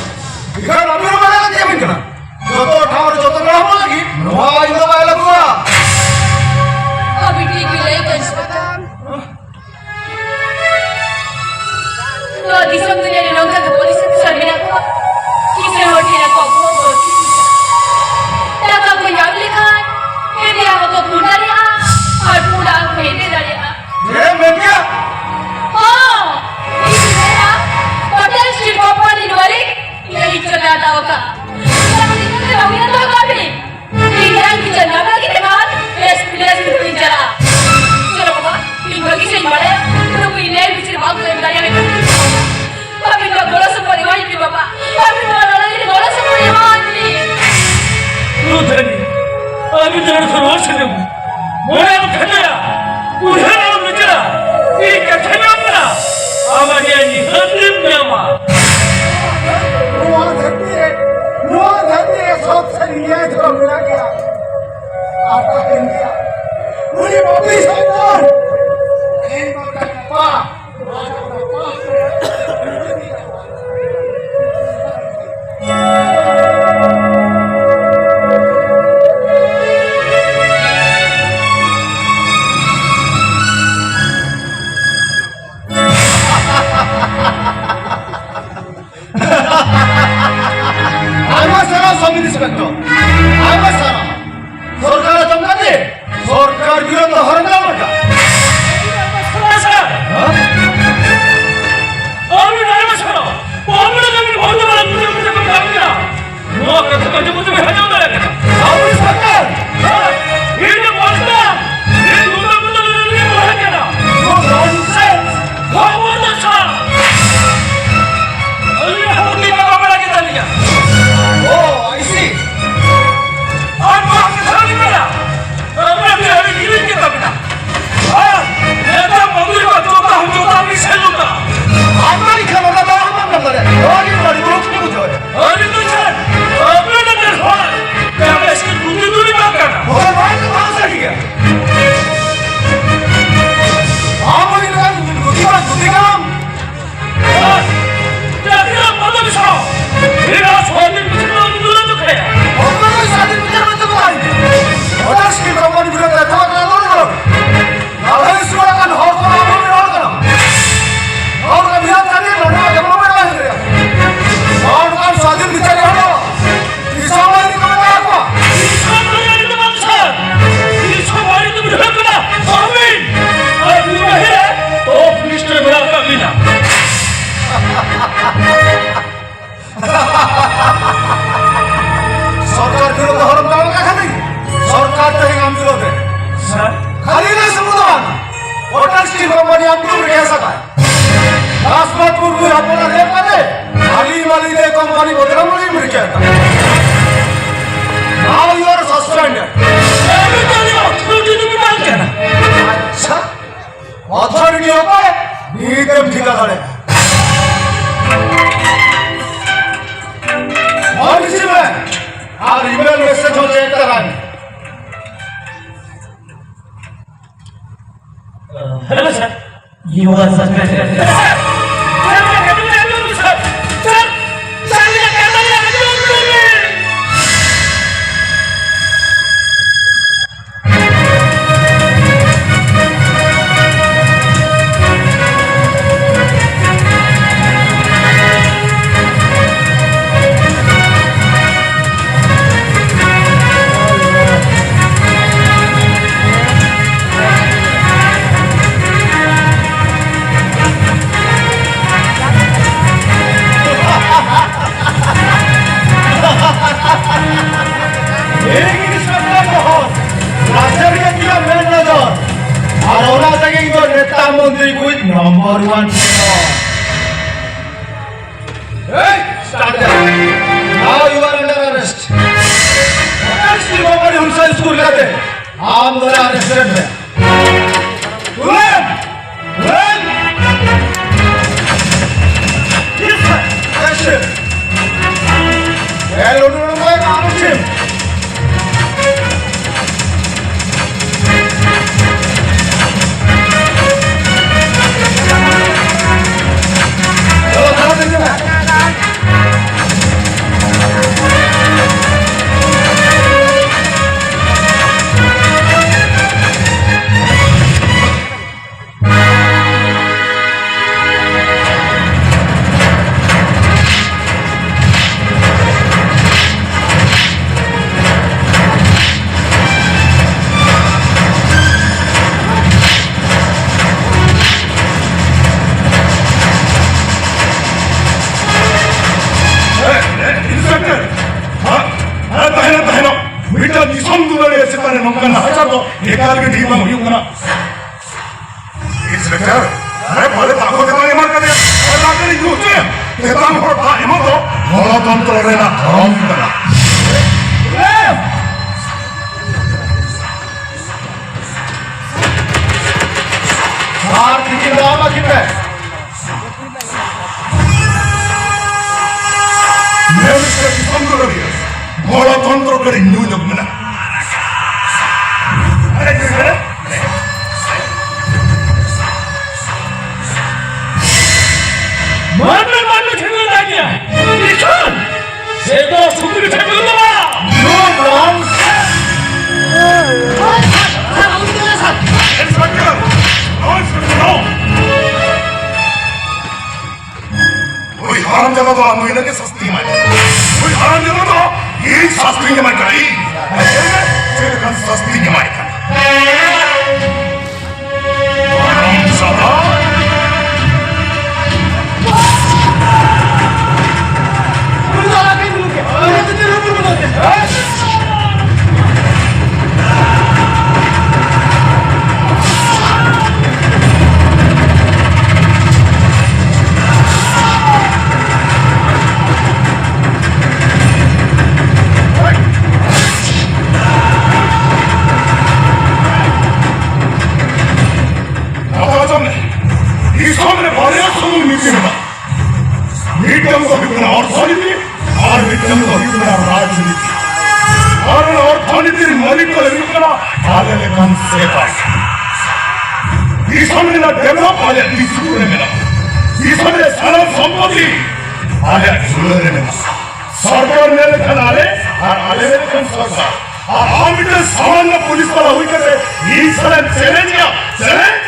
ᱵᱤᱜᱷᱟᱱ ᱟᱹᱵᱤᱱ ᱦᱚᱸ ᱵᱟᱲᱟᱭ ᱞᱟᱹᱠᱛᱤ ᱟᱹᱵᱤᱱ ᱠᱟᱱᱟ᱾ ᱡᱚᱛᱚ ᱴᱷᱟᱶ ᱨᱮ ᱡᱚᱛᱚ ᱠᱚᱲᱟ ᱦᱚᱯᱚᱱ ᱞᱟᱹᱜᱤᱫ ᱱᱚᱣᱟ ᱟᱹᱭᱤᱱ ᱫᱚ ᱵᱟᱭ ᱞᱟᱹᱜᱩᱜᱼᱟ᱾ ᱟᱹᱵᱤᱱ ᱴᱷᱤᱠ ᱵᱤᱱ ᱞᱟᱹᱭ ᱠᱟᱱ ᱥᱮ? ᱱᱚᱣᱟ ᱫᱤᱥᱚᱢ ᱫᱩᱱᱤᱭᱟᱹ ᱨᱮ ᱱᱚᱝᱠᱟ ᱜᱮ ᱯᱚᱨᱤᱥᱛᱷᱤᱛᱤ ᱥᱟᱨ ᱢᱮᱱᱟᱜ ᱠᱚᱣᱟ᱾ ᱠᱤᱥᱟᱹᱬ ᱦᱚᱲ ᱴᱷᱮᱱ ᱟᱠᱚᱣᱟᱜ ᱵᱚᱦᱚᱜ ᱠᱚ ᱴᱷᱤᱠ ᱜᱮᱭᱟ᱾ ᱴᱟᱠᱟ ᱠᱚ ᱧᱟᱢ ᱞᱮᱠᱷᱟᱱ ᱦᱮᱸᱫᱮᱭᱟᱜ ᱦᱚᱸᱠᱚ ᱯᱩᱸᱰ ᱫᱟᱲᱮᱭᱟᱜᱼᱟ ᱟᱨ ᱯᱩᱸᱰᱟᱜ ᱦᱚᱸᱠᱚ ᱦᱮᱸᱫᱮ ᱫᱟᱲᱮᱭᱟᱜᱼᱟ᱾ ᱪᱮᱫ ᱮᱢ ᱢᱮᱱ ᱠᱮᱫᱟ? ᱦᱚᱸ, ᱤᱧ ᱢᱮᱱᱟ, ᱦᱳᱴᱮᱞ ᱥᱴᱤᱞ ᱠᱳᱢᱯᱟᱱᱤ ᱱᱚᱣᱟ ᱨᱮ ᱤᱧ ᱪᱚᱸᱫᱟ ᱦᱟᱛᱟᱣ ᱟᱠᱟᱫ᱾ ᱪᱟᱹᱠᱨᱤ ᱠᱟᱛᱮ ᱵᱟᱹᱦᱩ ᱦᱟᱛᱟᱣ ᱠᱟᱜ ᱢᱮ᱾ ᱤᱧ ᱨᱮᱱ ᱜᱤᱫᱽᱨᱟᱹ ᱱᱟᱯᱟᱭ ᱜᱮ ᱛᱟᱦᱮᱱ, ᱵᱮᱥ ᱵᱤᱞᱮᱥ ᱜᱤᱫᱽᱨᱟᱹᱧ ᱪᱟᱞᱟᱜᱼᱟ᱾ ᱪᱚᱞᱚ ᱵᱟᱵᱟ, ᱤᱧ ᱵᱷᱟᱹᱜᱤ ᱥᱮᱫ ᱤᱧ ᱵᱟᱲᱟᱭᱟ, ᱱᱩᱠᱩ ᱤᱧ ᱞᱟᱹᱭ ᱵᱤᱪᱟᱹᱨ ᱵᱟᱝ ᱠᱚ ᱮᱢ ᱫᱟᱲᱮᱭᱟᱜᱼᱟ᱾ ᱟᱹᱵᱤᱱ ᱫᱚ ᱜᱚᱲᱚ ᱥᱚᱯᱚᱦᱚᱫ ᱮᱢᱟᱹᱧ ᱯᱮ ᱵᱟᱵᱟ, ᱟᱹᱵᱤᱱ ᱱᱚᱣᱟ ᱞᱟᱹᱲᱦᱟᱹᱭ ᱨᱮ ᱜᱚᱲᱚ ᱥᱚᱯᱚᱦᱚᱫ ᱮᱢᱟᱹᱧ ᱯᱮ᱾ ᱫᱩᱫᱷᱟᱹᱱᱤ, ᱟᱹᱵᱤᱱ ᱫᱚ ᱱᱚᱰᱮ ᱠᱷᱚᱱ ᱨᱩᱣᱟᱹᱲ ᱥᱮᱱᱚᱜ ᱵᱤᱱ᱾ ᱢᱚᱱᱮ ᱟᱞᱚᱢ ᱠᱷᱟᱴᱚᱭᱟ, ᱩᱭᱦᱟᱹᱨ ᱟᱞᱚᱢ ᱵᱤᱪᱟᱹᱨᱟ, ᱤᱧ ᱠᱟᱛᱷᱟᱧ ᱮᱢᱟᱢ ᱠᱟᱱᱟ, ᱟᱢᱟᱜ ᱜᱮ ᱱᱤᱦᱟᱹᱛ ᱮᱢ ᱧᱟᱢᱟ᱾ ᱱᱚᱣᱟ ᱫᱷᱟᱹᱨᱛᱤ ᱨᱮ, ᱱᱚᱣᱟ ᱫᱷᱟᱹᱨᱛᱤ ᱨᱮ ᱥᱚᱛ ᱥᱮ ᱱᱤᱭᱟᱹᱭ ᱫᱷᱚᱨᱚᱢ ᱢᱮᱱᱟᱜ ᱜᱮᱭᱟ᱾ ᱟᱨ ᱛᱟᱦᱮᱱ ᱜᱮᱭᱟ᱾ ᱩᱱᱤ ᱯᱟᱯᱤ ᱥᱚᱭᱛᱟᱱ, ᱛᱮᱦᱮᱧ ᱵᱟᱝᱠᱷᱟᱱ ᱜᱟᱯᱟ, ᱱᱚᱣᱟ ᱡᱟᱦᱟᱸ ᱯᱟᱯ ᱨᱮ ᱟᱭᱢᱟ ᱥᱟᱨᱦᱟᱣ ᱥᱟᱵ ᱤᱱᱥᱯᱮᱠᱴᱚᱨ, ᱟᱭᱢᱟ ᱥᱟᱨᱦᱟᱣ᱾ ᱥᱚᱨᱠᱟᱨ ᱟᱸᱡᱚᱢ ᱠᱟᱛᱮ ᱥᱚᱨᱠᱟᱨ ᱵᱤᱨᱳᱫᱷ ᱫᱚ ᱦᱚᱨ ᱨᱮ ᱫᱟᱬᱟᱱ ᱟᱢ ᱠᱚ ᱨᱮᱠᱷᱟ ᱥᱟᱠᱟᱭ᱾ ᱫᱟᱥᱯᱟᱛ ᱢᱩᱨᱢᱩ ᱦᱚᱯᱚᱱ ᱨᱮᱯ ᱠᱟᱛᱮ ᱟᱹᱞᱤ ᱢᱟᱹᱞᱤ ᱛᱮ ᱠᱚᱢᱯᱟᱱᱤ ᱵᱚᱫᱱᱟᱢ ᱞᱟᱹᱜᱤᱫ ᱮᱢ ᱨᱤᱠᱟᱹᱭᱮᱫᱟ᱾ Now you are suspended. ᱟᱪᱪᱷᱟ, authority ᱚᱠᱚᱭ? ᱱᱤᱛᱮᱢ ᱴᱷᱤᱠᱟ ᱫᱟᱲᱮᱭᱟᱜᱼᱟ᱾ ᱯᱷᱳᱱ ᱨᱤᱥᱤᱵᱷ ᱢᱮ ᱟᱨ email message ᱦᱚᱸ check ᱛᱟᱨᱟᱭ ᱢᱮ᱾ Hello, sir. You are suspended. ᱤᱧ ᱤᱱᱥᱯᱮᱠᱴᱚᱨ ᱢᱚᱦᱚᱱ, ᱨᱟᱡᱽ ᱨᱮᱭᱟᱜ ᱤᱧᱟᱹᱜ ᱢᱮᱫ ᱱᱚᱡᱚᱨ, ᱟᱨ ᱚᱱᱟ ᱛᱮᱜᱮ ᱤᱧ ᱫᱚ ᱱᱮᱛᱟ ᱢᱚᱱᱛᱨᱤ ᱠᱚ number one ᱦᱚᱲ᱾ Hey, start there. Now you are under arrest. Arrest company ᱦᱩᱞᱥᱟ ᱥᱠᱩᱞ ᱠᱟᱛᱮ ᱟᱢ ᱫᱚ arrested ᱢᱮ᱾ ᱛᱩᱞᱮᱢ! ᱛᱩᱞᱮᱢ! Yes, sir. Action. Hey, ᱩᱰᱩᱠ ᱢᱮ, ᱟᱞᱚᱢ ᱪᱤᱢ᱾ ᱥᱮᱴᱮᱨ᱾ ᱟᱨᱮ ᱵᱟᱞᱮ ᱫᱟᱜ ᱦᱚᱸ ᱛᱮᱛᱟᱝ ᱮᱢᱟᱱ ᱠᱟᱫᱮᱭᱟ᱾ ᱟᱨ ᱫᱟᱜ ᱠᱟᱹᱴᱤᱡ ᱧᱩ ᱦᱚᱪᱚᱭᱮᱢ᱾ ᱛᱮᱛᱟᱝ ᱦᱚᱲ ᱫᱟᱜ ᱮᱢᱚᱜ ᱫᱚ ᱜᱚᱱᱚᱛᱚᱱᱛᱨᱚ ᱨᱮᱱᱟᱜ ᱫᱷᱚᱨᱚᱢ ᱠᱟᱱᱟ᱾ ᱟᱨ ᱛᱤᱠᱤᱱ ᱫᱚ ᱟᱢ ᱟᱹᱠᱤᱱ ᱢᱮ᱾ ᱱᱮ ᱢᱤᱫᱴᱮᱱ ᱫᱤᱥᱚᱢ ᱫᱩᱞᱟᱹᱲᱤᱭᱟᱹ ᱜᱚᱱᱚᱛᱚᱱᱛᱨᱚ ᱠᱟᱹᱴᱤᱡ ᱧᱩ ᱧᱚᱜ ᱢᱮᱱᱟᱜ᱾ ᱢᱟᱱᱢᱤ ᱢᱟᱱᱢᱤ ᱴᱷᱮᱱ ᱞᱟᱜᱟ ᱜᱮᱭᱟ᱾ ᱤᱠᱷᱟᱹᱱ ᱥᱮ ᱫᱚ ᱥᱩᱠᱨᱤ ᱴᱷᱮᱱ ᱞᱟᱜᱟ᱾ No nonsense! Inspector! No, Inspector, no! ᱩᱱᱤ ᱦᱟᱨᱟᱢ ᱡᱟᱫᱟ ᱫᱚ ᱟᱢ ᱫᱚ ᱤᱱᱟᱹᱜ ᱜᱮ ᱥᱟᱥᱛᱤ ᱮᱢᱟᱭ ᱢᱮ᱾ ᱩᱱᱤ ᱦᱟᱨᱟᱢ ᱡᱟᱫᱟ ᱫᱚ ᱤᱧ ᱥᱟᱥᱛᱤᱧ ᱮᱢᱟᱭ ᱠᱟᱱᱟ, ᱤᱧ᱾ ᱪᱮᱫ ᱞᱮᱠᱟᱱ ᱥᱟᱥᱛᱤᱧ ᱮᱢᱟᱭ ᱠᱟᱱᱟ? ᱦᱟᱨᱟᱢ ᱡᱟᱫᱟ! ᱠᱟᱛᱷᱟ ᱟᱸᱡᱚᱢ ᱢᱮ, ᱫᱤᱥᱚᱢ ᱨᱮ ᱵᱟᱨᱭᱟ ᱥᱩᱢᱩᱝ ᱱᱤᱛᱤ ᱢᱮᱱᱟᱜᱼᱟ᱾ ᱢᱤᱫᱴᱟᱝ ᱫᱚ ᱦᱩᱭᱩᱜ ᱠᱟᱱᱟ ᱚᱨᱛᱷᱚᱱᱤᱛᱤ, ᱟᱨ ᱢᱤᱫᱴᱟᱝ ᱫᱚ ᱦᱩᱭᱩᱜ ᱠᱟᱱᱟ ᱨᱟᱡᱽᱱᱤᱛᱤ᱾ ᱟᱨ ᱚᱱᱟ ᱚᱨᱛᱷᱚᱱᱤᱛᱤ ᱨᱤᱱ ᱢᱟᱹᱞᱤᱠ ᱠᱚᱞᱮ ᱦᱩᱭᱩᱜ ᱠᱟᱱᱟ ᱟᱞᱮ ᱞᱮᱠᱟᱱ ᱥᱮᱛᱟ᱾ ᱫᱤᱥᱚᱢ ᱨᱮᱱᱟᱜ develop ᱟᱞᱮᱭᱟᱜ ᱛᱤ ᱥᱩᱨ ᱨᱮ ᱢᱮᱱᱟᱜᱼᱟ᱾ ᱫᱤᱥᱚᱢ ᱨᱮ ᱥᱟᱱᱟᱢ ᱥᱚᱢᱯᱚᱛᱤ ᱟᱞᱮᱭᱟᱜ ᱡᱩᱞᱟᱹ ᱨᱮ ᱢᱮᱱᱟᱜᱼᱟ᱾ ᱥᱚᱨᱠᱟᱨ ᱢᱮᱱ ᱞᱮᱠᱷᱟᱱ ᱟᱞᱮ, ᱟᱨ ᱟᱞᱮ ᱢᱮᱱ ᱞᱮᱠᱷᱟᱱ ᱥᱚᱨᱠᱟᱨ᱾ ᱟᱨ ᱟᱢ ᱢᱤᱫᱴᱟᱝ ᱥᱟᱢᱟᱱᱱᱚ ᱯᱩᱞᱤᱥ ᱵᱟᱞᱟ ᱦᱩᱭ ᱠᱟᱛᱮ ᱤᱧ ᱥᱟᱞᱟᱜ ᱮᱢ challenge ᱮᱜᱼᱟ? Challenge?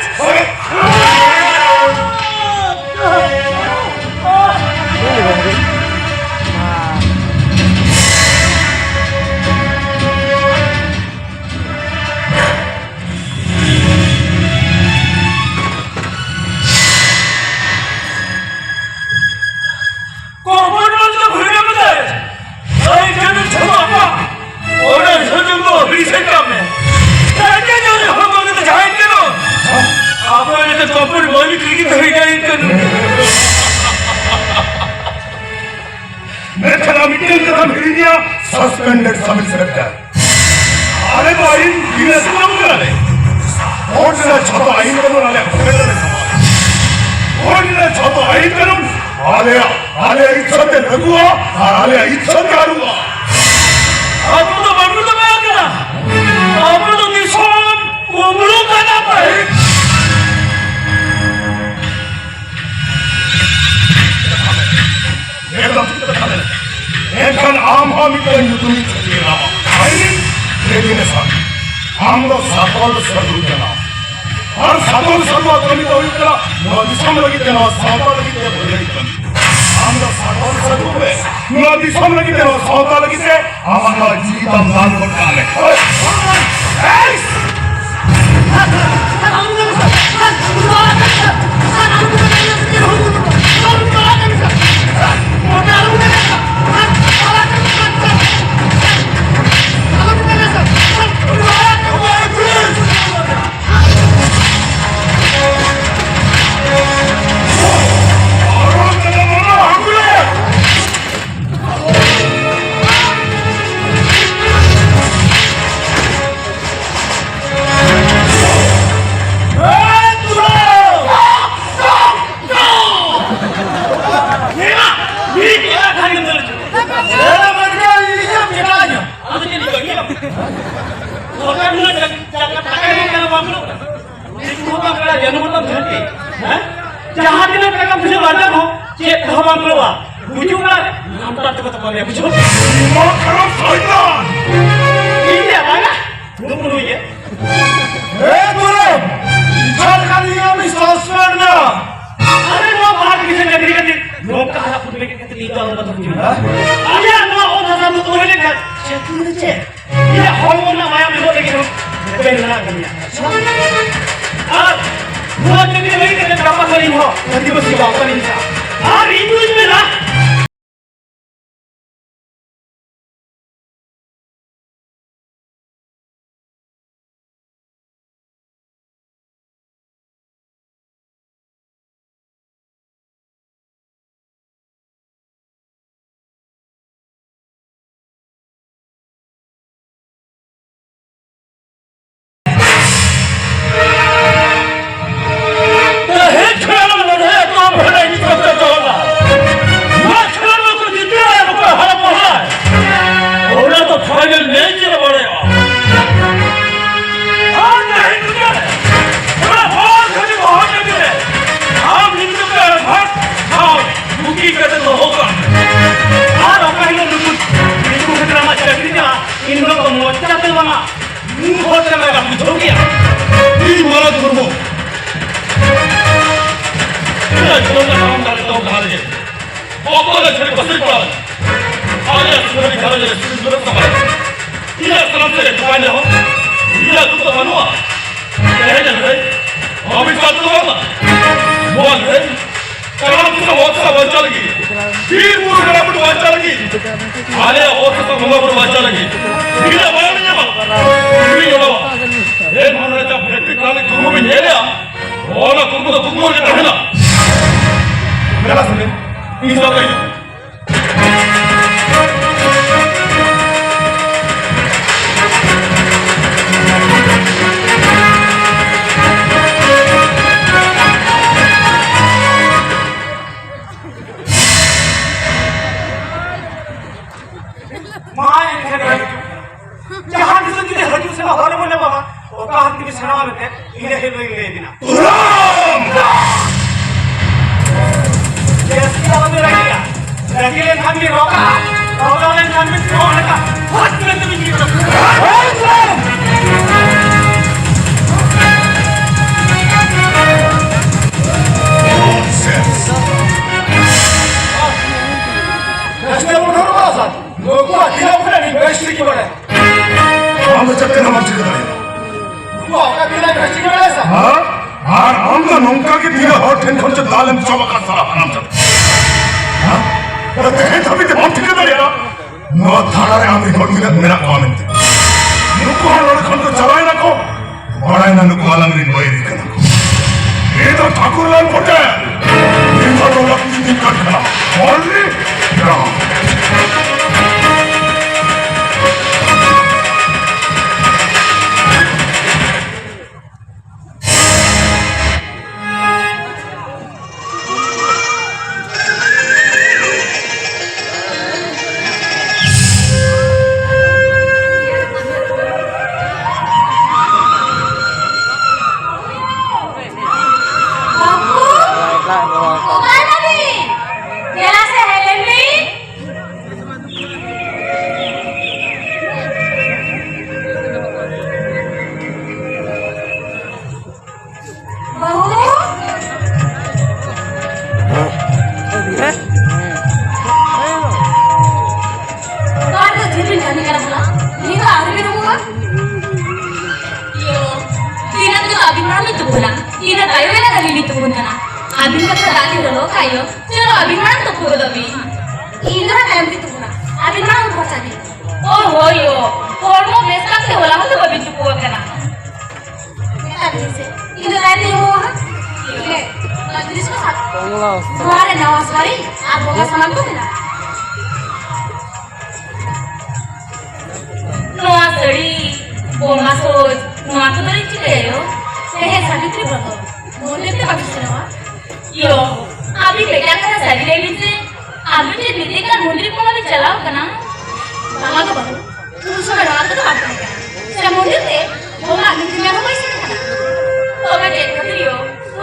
ᱠᱚᱢᱚᱱᱰᱚᱞ ᱫᱚ ᱵᱷᱤᱲ ᱢᱮ᱾ ᱟᱹᱭ ᱡᱟᱹᱱᱤᱡ ᱡᱷᱚᱛᱚ ᱟᱢᱟᱜ᱾ ᱚᱱᱟ ᱥᱩᱡᱳᱜᱽ ᱫᱚ ᱦᱤᱲᱤᱧ ᱥᱮᱫ ᱠᱟᱜ ᱢᱮ᱾ ᱮᱴᱟᱜ ᱡᱟᱹᱛ ᱦᱚᱲ ᱠᱚ ᱢᱮᱱᱫᱟ ᱡᱟᱦᱟᱸᱭ ᱠᱟᱱᱟ᱾ ᱠᱟᱯᱚᱲ ᱢᱟᱹᱞᱤᱠ ᱨᱮᱜᱮ ᱛᱟᱦᱮᱸ ᱠᱟᱱ ᱠᱟᱱᱟ᱾ ᱢᱮᱱᱠᱷᱟᱱ ᱟᱢ ᱢᱤᱫᱴᱮᱱ ᱠᱟᱛᱷᱟᱢ ᱦᱤᱲᱤᱧᱟ, suspended sub inspector᱾ ᱟᱞᱮ ᱫᱚ ᱟᱹᱭᱤᱱ ᱵᱤᱱᱟᱹ ᱥᱟᱱᱟᱢ ᱠᱟᱱᱟᱞᱮ᱾ ᱠᱳᱨᱴ ᱨᱮᱱᱟᱜ ᱡᱷᱚᱛᱚ ᱟᱹᱭᱤᱱ ᱠᱟᱹᱱᱩᱱ ᱟᱞᱮᱭᱟᱜ ᱯᱚᱠᱮᱴ ᱨᱮ ᱢᱮᱱᱟᱜᱼᱟ᱾ ᱠᱳᱨᱴ ᱨᱮᱱᱟᱜ ᱡᱷᱚᱛᱚ ᱟᱹᱭᱤᱱ ᱠᱟᱹᱱᱩᱱ ᱟᱞᱮᱭᱟᱜ, ᱟᱞᱮᱭᱟᱜ ᱤᱪᱪᱷᱟᱹ ᱛᱮ ᱞᱟᱹᱜᱩᱜᱼᱟ ᱟᱨ ᱟᱞᱮᱭᱟᱜ ᱤᱪᱪᱷᱟᱹ ᱛᱮ ᱟᱹᱨᱩᱜᱼᱟ᱾ ᱟᱵᱚ ᱫᱚ ᱵᱟᱹᱱᱩᱜ ᱛᱟᱵᱚᱱ ᱠᱟᱱᱟ᱾ ᱟᱵᱚ ᱫᱚ ᱫᱤᱥᱚᱢ ᱠᱩᱢᱵᱽᱲᱩ ᱠᱟᱱᱟ ᱯᱮ᱾ ᱮᱠᱫᱚᱢ ᱴᱷᱤᱠ ᱠᱟᱛᱷᱟ ᱢᱮᱱ᱾ ᱮᱱᱠᱷᱟᱱ ᱟᱢ ᱦᱚᱸ ᱢᱤᱫᱴᱟᱝ ᱧᱩᱛᱩᱢᱤᱡ ᱥᱟᱹᱨᱤ ᱠᱟᱱᱟᱢ᱾ ᱟᱭᱤᱱ ᱨᱮᱜᱩᱞᱮᱥᱚᱱ᱾ ᱟᱢ ᱫᱚ ᱥᱟᱛᱚᱞ ᱥᱟᱹᱫᱷᱩ ᱠᱟᱱᱟᱢ᱾ ᱟᱨ ᱥᱟᱛᱚᱞ ᱥᱟᱹᱫᱷᱩᱣᱟᱜ ᱠᱟᱹᱢᱤ ᱫᱚ ᱦᱩᱭᱩᱜ ᱠᱟᱱᱟ ᱱᱚᱣᱟ ᱫᱤᱥᱚᱢ ᱞᱟᱹᱜᱤᱫ ᱛᱮ, ᱱᱚᱣᱟ ᱥᱟᱶᱛᱟ ᱞᱟᱹᱜᱤᱫ ᱛᱮ ᱵᱷᱟᱹᱞᱟᱹᱭ ᱠᱟᱹᱢᱤ᱾ ᱟᱢ ᱫᱚ ᱥᱟᱛᱚᱞ ᱥᱟᱹᱫᱷᱩ ᱢᱮ᱾ ᱱᱚᱣᱟ ᱫᱤᱥᱚᱢ ᱞᱟᱹᱜᱤᱫ ᱛᱮ, ᱱᱚᱣᱟ ᱥᱟᱶᱛᱟ ᱞᱟᱹᱜᱤᱫ ᱛᱮ ᱟᱢᱟᱜ ᱱᱚᱣᱟ ᱡᱤᱣᱤ ᱛᱟᱢ ᱫᱟᱱ ᱜᱚᱫ ᱠᱟᱜ ᱢᱮ᱾ ᱮᱭ! ᱥᱚᱨᱠᱟᱨ ᱱᱩᱱᱟᱹᱜ ᱴᱟᱠᱟ, ᱴᱟᱠᱟ, ᱴᱟᱠᱟ ᱮᱢᱚᱜ ᱠᱟᱱᱟ, ᱵᱟᱝ ᱠᱩᱞᱟᱹᱜ ᱠᱟᱱᱟ᱾ ᱫᱤᱠᱩ ᱦᱚᱸ ᱵᱟᱝ ᱠᱟᱱᱟ, ᱡᱟᱹᱱᱩᱢ ᱦᱚᱸ ᱵᱟᱝ ᱫᱷᱟᱹᱨᱛᱤ᱾ ᱦᱮᱸ? ᱡᱟᱦᱟᱸ ᱛᱤᱱᱟᱹᱜ ᱴᱟᱠᱟ ᱯᱩᱭᱥᱟᱹ ᱟᱨᱡᱟᱣ ᱦᱚᱸ ᱪᱮᱫ ᱦᱚᱸ ᱵᱟᱝ ᱠᱩᱞᱟᱹᱜᱼᱟ᱾ ᱜᱩᱡᱩᱜ ᱟᱨ ᱞᱟᱱᱛᱟᱨ ᱛᱮᱠᱚ ᱛᱟᱯᱟᱢ ᱮᱭᱟ, ᱵᱩᱡᱷᱟᱹᱣ? ᱱᱚᱣᱟ ᱠᱟᱱᱟ ᱥᱚᱭᱛᱟᱱ! ᱤᱧ ᱫᱚ ᱵᱟᱝᱟ, ᱱᱩᱠᱩ ᱱᱩᱭ ᱜᱮ᱾ ᱮ ᱜᱚᱨᱚᱵ! ᱡᱷᱟᱲᱠᱷᱚᱸᱰ ᱨᱮᱭᱟᱜ ᱩᱱᱤ ᱥᱚᱥᱯᱮᱱᱰ ᱢᱮ᱾ ᱟᱨᱮ ᱱᱚᱣᱟ ᱵᱷᱟᱨᱚᱛ ᱫᱤᱥᱚᱢ ᱪᱟᱹᱠᱨᱤ ᱠᱟᱛᱮ ᱱᱚᱝᱠᱟ ᱦᱟᱨᱟ ᱯᱷᱩᱴ ᱞᱟᱹᱜᱤᱫ ᱠᱟᱛᱮ ᱤᱧ ᱫᱚ ᱟᱞᱚ ᱵᱟᱫᱷᱟ ᱦᱚᱪᱚᱧᱟ᱾ ᱟᱞᱮᱭᱟᱜ ᱱᱚᱣᱟ ᱚᱛ ᱦᱟᱥᱟ ᱫᱚ ᱛᱚᱞ ᱞᱮᱠᱷᱟᱱ ᱪᱟᱹᱠᱨᱤ ᱫᱚ ᱪᱮᱫ? ᱤᱧᱟᱹᱜ ᱦᱚᱲᱢᱚ ᱨᱮᱱᱟᱜ ᱢᱟᱭᱟᱢ ᱞᱚᱦᱚᱫ ᱞᱟᱹᱜᱤᱫ ᱦᱚᱸ ᱨᱮᱵᱮᱱ ᱢᱮᱱᱟᱜ ᱟᱠᱟᱫᱤᱧᱟ᱾ ᱟᱨ ᱱᱚᱣᱟ ᱪᱟᱹᱠᱨᱤ ᱞᱟᱹᱜᱤᱫ ᱛᱮ ᱜᱟᱯᱟ ᱠᱷᱚᱱ ᱤᱧ ᱦᱚᱸ ᱟᱹᱫᱤᱵᱟᱹᱥᱤ ᱵᱟᱝ ᱠᱟᱹᱱᱟᱹᱧ ᱥᱟᱨ᱾ ᱟᱨ ᱤᱧ ᱫᱩᱧ ᱢᱮᱱᱟ, ᱟᱞᱮᱭᱟᱜ ᱥᱩᱱᱫᱚᱨᱤ ᱜᱷᱟᱨᱚᱸᱡᱽ ᱨᱮ ᱥᱩᱠ ᱫᱩᱞᱟᱹᱲ ᱥᱟᱶ ᱤᱧᱟᱹᱜ ᱥᱟᱱᱟᱢ ᱥᱮᱫ ᱡᱚᱜᱟᱣ ᱨᱮᱦᱚᱸ ᱤᱧᱟᱹᱜ ᱫᱩᱠ ᱫᱚ ᱵᱟᱹᱱᱩᱜᱼᱟ᱾ ᱛᱮᱦᱮᱧ ᱞᱟᱹᱲᱦᱟᱹᱭ ᱚᱵᱷᱤᱥᱟᱯ ᱫᱚ ᱵᱟᱝᱟ᱾ ᱱᱚᱣᱟ ᱞᱟᱹᱲᱦᱟᱹᱭ ᱠᱟᱨᱟᱢ ᱫᱤᱥᱚᱢ ᱚᱛ ᱦᱟᱥᱟ ᱵᱟᱧᱪᱟᱣ ᱞᱟᱹᱜᱤᱫ, ᱵᱤᱨ ᱵᱩᱨᱩ ᱜᱟᱰᱟ ᱢᱩᱰᱩ ᱵᱟᱧᱪᱟᱣ ᱞᱟᱹᱜᱤᱫ, ᱟᱞᱮᱭᱟᱜ ᱚᱛ ᱦᱟᱥᱟ ᱵᱚᱸᱜᱟ ᱵᱩᱨᱩ ᱵᱟᱧᱪᱟᱣ ᱞᱟᱹᱜᱤᱫ ᱛᱤᱱᱟᱹᱜ ᱢᱟᱭᱟᱢ ᱞᱮ ᱧᱟᱢᱟ, ᱩᱱᱤ ᱧᱮᱞᱚᱜᱼᱟ᱾ ᱮᱱᱦᱚᱸ ᱱᱚᱰᱮ ᱡᱟᱦᱟᱸ ᱵᱷᱮᱠᱴᱤ ᱯᱨᱟᱱᱤ ᱠᱩᱨᱢᱩ ᱵᱤᱱ ᱧᱮᱞᱮᱜᱼᱟ, ᱚᱱᱟ ᱠᱩᱨᱢᱩ ᱫᱚ ᱠᱩᱨᱢᱩ ᱨᱮᱜᱮ ᱛᱟᱦᱮᱱᱟ᱾ ᱫᱮᱞᱟ ᱥᱮ, ᱤᱧ ᱥᱟᱶᱛᱮ ᱦᱤᱡᱩᱜ ᱢᱮ᱾ ᱢᱟ ᱮᱱᱠᱷᱟᱱ ᱦᱤᱡᱩᱜ ᱠᱟᱱᱟ᱾ ᱡᱟᱦᱟᱸ ᱛᱤᱥ ᱡᱩᱫᱤ ᱦᱤᱡᱩᱜ ᱥᱮᱱᱚᱜ ᱦᱚᱨ ᱨᱮᱵᱚᱱ ᱧᱟᱯᱟᱢᱟ, ᱚᱠᱟ ᱦᱟᱱᱛᱮ ᱵᱤᱱ ᱥᱮᱱᱚᱜᱼᱟ ᱢᱮᱱᱛᱮ, ᱤᱱᱟᱹ ᱦᱤᱞᱳᱜ ᱤᱧ ᱞᱟᱹᱭ ᱟᱵᱤᱱᱟ᱾ ᱡᱟᱹᱥᱛᱤ ᱟᱞᱚ ᱵᱤᱱ ᱨᱟᱹᱜᱤᱜᱼᱟ᱾ ᱨᱟᱹᱜᱤ ᱞᱮᱱᱠᱷᱟᱱ ᱵᱤᱱ ᱨᱚᱜᱟ, ᱨᱚᱜᱟ ᱞᱮᱱᱠᱷᱟᱱ ᱵᱤᱱ ᱨᱚᱜ ᱞᱮᱠᱟ ᱦᱚᱴ ᱢᱮᱱᱛᱮ ᱵᱤᱱ ᱧᱩᱨᱩᱜᱼᱟ᱾ ᱱᱚᱣᱟ ᱠᱤᱱᱟᱹ ᱵᱚᱱ ᱦᱚᱨᱚᱜᱟ ᱥᱟᱨ᱾ ᱱᱩᱠᱩᱣᱟᱜ ᱠᱤᱱᱟᱹ ᱵᱚᱱ ᱟᱹᱰᱤ ᱵᱮᱥ ᱴᱷᱤᱠ ᱵᱟᱲᱟᱭᱟ᱾ ᱟᱢ ᱫᱚ ᱪᱮᱫ ᱠᱟᱱᱟ ᱵᱟᱢ ᱪᱤᱠᱟᱹ ᱫᱟᱲᱮᱭᱟᱜᱼᱟ? ᱱᱩᱠᱩᱣᱟᱜ ᱚᱠᱟ ᱠᱤᱱᱟᱹ ᱵᱮᱥ ᱴᱷᱤᱠ ᱵᱟᱲᱟᱭᱟ ᱥᱟᱨ᱾ ᱦᱮᱸ? ᱟᱨ ᱟᱢ ᱫᱚ ᱱᱚᱝᱠᱟ ᱜᱮ ᱛᱤᱱᱟᱹᱜ ᱦᱚᱲ ᱴᱷᱮᱱ ᱠᱷᱚᱱ ᱪᱚ ᱫᱟᱞ ᱮᱢ ᱡᱚᱢ ᱟᱠᱟᱫ ᱥᱟᱞᱟ ᱦᱟᱨᱟᱢ ᱡᱟᱫᱟ᱾ ᱦᱮᱸ? ᱟᱫᱚ ᱛᱮᱦᱮᱧ ᱫᱷᱟᱹᱵᱤᱡ ᱛᱮ ᱵᱟᱢ ᱴᱷᱤᱠᱟᱹ ᱫᱟᱲᱮᱭᱟᱜᱼᱟ ᱱᱚᱣᱟ ᱛᱷᱟᱱᱟ ᱨᱮ ᱟᱢ ᱨᱮᱱ ᱦᱚᱲ ᱛᱤᱱᱟᱹᱜ ᱢᱮᱱᱟᱜ ᱠᱚᱣᱟ ᱢᱮᱱᱛᱮ? ᱱᱩᱠᱩ ᱦᱚᱲ ᱱᱚᱰᱮ ᱠᱷᱚᱱ ᱠᱚ ᱪᱟᱞᱟᱣ ᱮᱱᱟ ᱠᱚ, ᱵᱟᱲᱟᱭ ᱱᱟ ᱱᱩᱠᱩ ᱟᱞᱟᱝ ᱨᱮᱱ ᱵᱟᱹᱭᱨᱤ ᱠᱟᱱᱟ ᱠᱚ᱾ ᱱᱤᱛ ᱫᱚ ᱴᱷᱟᱹᱠᱩᱨ ᱞᱟᱞ ᱯᱚᱴᱮᱞ, ᱱᱤᱛ ᱫᱚ ᱞᱚᱞᱚ ᱠᱤᱥᱠᱩ ᱠᱟᱱ ᱠᱟᱱᱟ᱾ Only wrong. ᱵᱟᱹᱵᱩ! ᱚᱠᱟᱭ ᱱᱟᱵᱤᱱ? ᱫᱮᱞᱟ ᱥᱮ ᱦᱮᱡ ᱞᱮᱱ ᱵᱤᱱ᱾ ᱵᱟᱹᱵᱩ! ᱞᱤᱞᱤ ᱛᱩᱯᱩᱱ ᱠᱟᱱᱟ᱾ ᱟᱹᱵᱤᱱ ᱠᱟᱛᱷᱟ ᱫᱟᱜ ᱞᱤᱧ ᱞᱚᱞᱚ ᱠᱟᱜ ᱭᱚ᱾ ᱪᱚᱞᱚ, ᱟᱹᱵᱤᱱ ᱢᱟᱲᱟᱝ ᱛᱩᱯᱩ ᱜᱚᱫᱚᱜ ᱵᱤᱱ᱾ ᱤᱧ ᱫᱚ ᱦᱟᱸᱜ ᱛᱟᱭᱚᱢ ᱨᱤᱧ ᱛᱩᱯᱩᱱᱟ᱾ ᱟᱹᱵᱤᱱ ᱢᱟᱲᱟᱝ ᱩᱢ ᱯᱷᱟᱨᱪᱟ ᱵᱤᱱ᱾ ᱳ ᱦᱳᱭ ᱭᱚ, ᱦᱚᱲᱢᱚ ᱵᱮᱥ ᱠᱟᱛᱮ ᱦᱚᱞᱟ ᱦᱚᱸᱛᱚ ᱵᱟᱹᱵᱤᱱ ᱛᱩᱯᱩ ᱟᱠᱟᱱᱟ᱾ ᱢᱮᱛᱟ ᱵᱤᱱ ᱥᱮ, ᱤᱧ ᱫᱚ ᱛᱟᱭᱚᱢ ᱛᱮᱧ ᱩᱢᱩᱜᱼᱟ ᱦᱟᱸᱜ᱾ ᱞᱮ, ᱱᱚᱣᱟ ᱡᱤᱱᱤᱥ ᱠᱚ ᱥᱟᱵ᱾ ᱱᱚᱣᱟ ᱨᱮ ᱱᱟᱣᱟ ᱥᱟᱹᱲᱤ ᱟᱨ ᱵᱚᱸᱜᱟ ᱥᱟᱢᱟᱱ ᱠᱚ ᱢᱮᱱᱟᱜᱼᱟ᱾ ᱱᱚᱣᱟ ᱥᱟᱹᱲᱤ, ᱵᱚᱸᱜᱟ ᱥᱚᱡᱽ, ᱱᱚᱣᱟ ᱠᱚᱫᱚ ᱞᱤᱧ ᱪᱤᱠᱟᱹᱭᱟ ᱭᱳ? ᱦᱮᱸ, ᱦᱮᱸ, ᱥᱟᱵᱤᱛᱨᱤ ᱵᱨᱚᱛᱚ᱾ ᱢᱚᱱᱫᱤᱨ ᱛᱮ ᱵᱟᱵᱤᱱ ᱥᱮᱱᱚᱜᱼᱟ? ᱭᱳ, ᱟᱹᱵᱤᱱ ᱢᱤᱫᱴᱟᱝ ᱠᱟᱛᱷᱟ ᱥᱟᱹᱨᱤ ᱞᱟᱹᱭ ᱵᱤᱱ ᱥᱮ, ᱟᱹᱵᱤᱱ ᱪᱮᱫ ᱢᱤᱫᱴᱤᱡ ᱜᱟᱱ ᱢᱚᱱᱫᱤᱨ ᱠᱚ ᱵᱟᱵᱤᱱ ᱪᱟᱞᱟᱣ ᱠᱟᱱᱟ? ᱵᱟᱝᱟ ᱫᱚ ᱵᱟᱹᱵᱩ, ᱩᱱ ᱥᱚᱢᱚᱭ ᱱᱚᱣᱟ ᱠᱚᱫᱚ ᱵᱟᱝ ᱛᱟᱦᱮᱸ ᱠᱟᱱᱟ᱾ ᱥᱮ ᱢᱚᱱᱫᱤᱨ ᱛᱮ ᱵᱚᱸᱜᱟ ᱢᱤᱫ ᱫᱤᱱ ᱦᱚᱸ ᱵᱟᱭ ᱥᱮᱱ ᱠᱟᱱᱟ᱾ ᱛᱚᱵᱮ ᱪᱮᱫ ᱠᱷᱟᱹᱛᱤᱨ ᱭᱳ,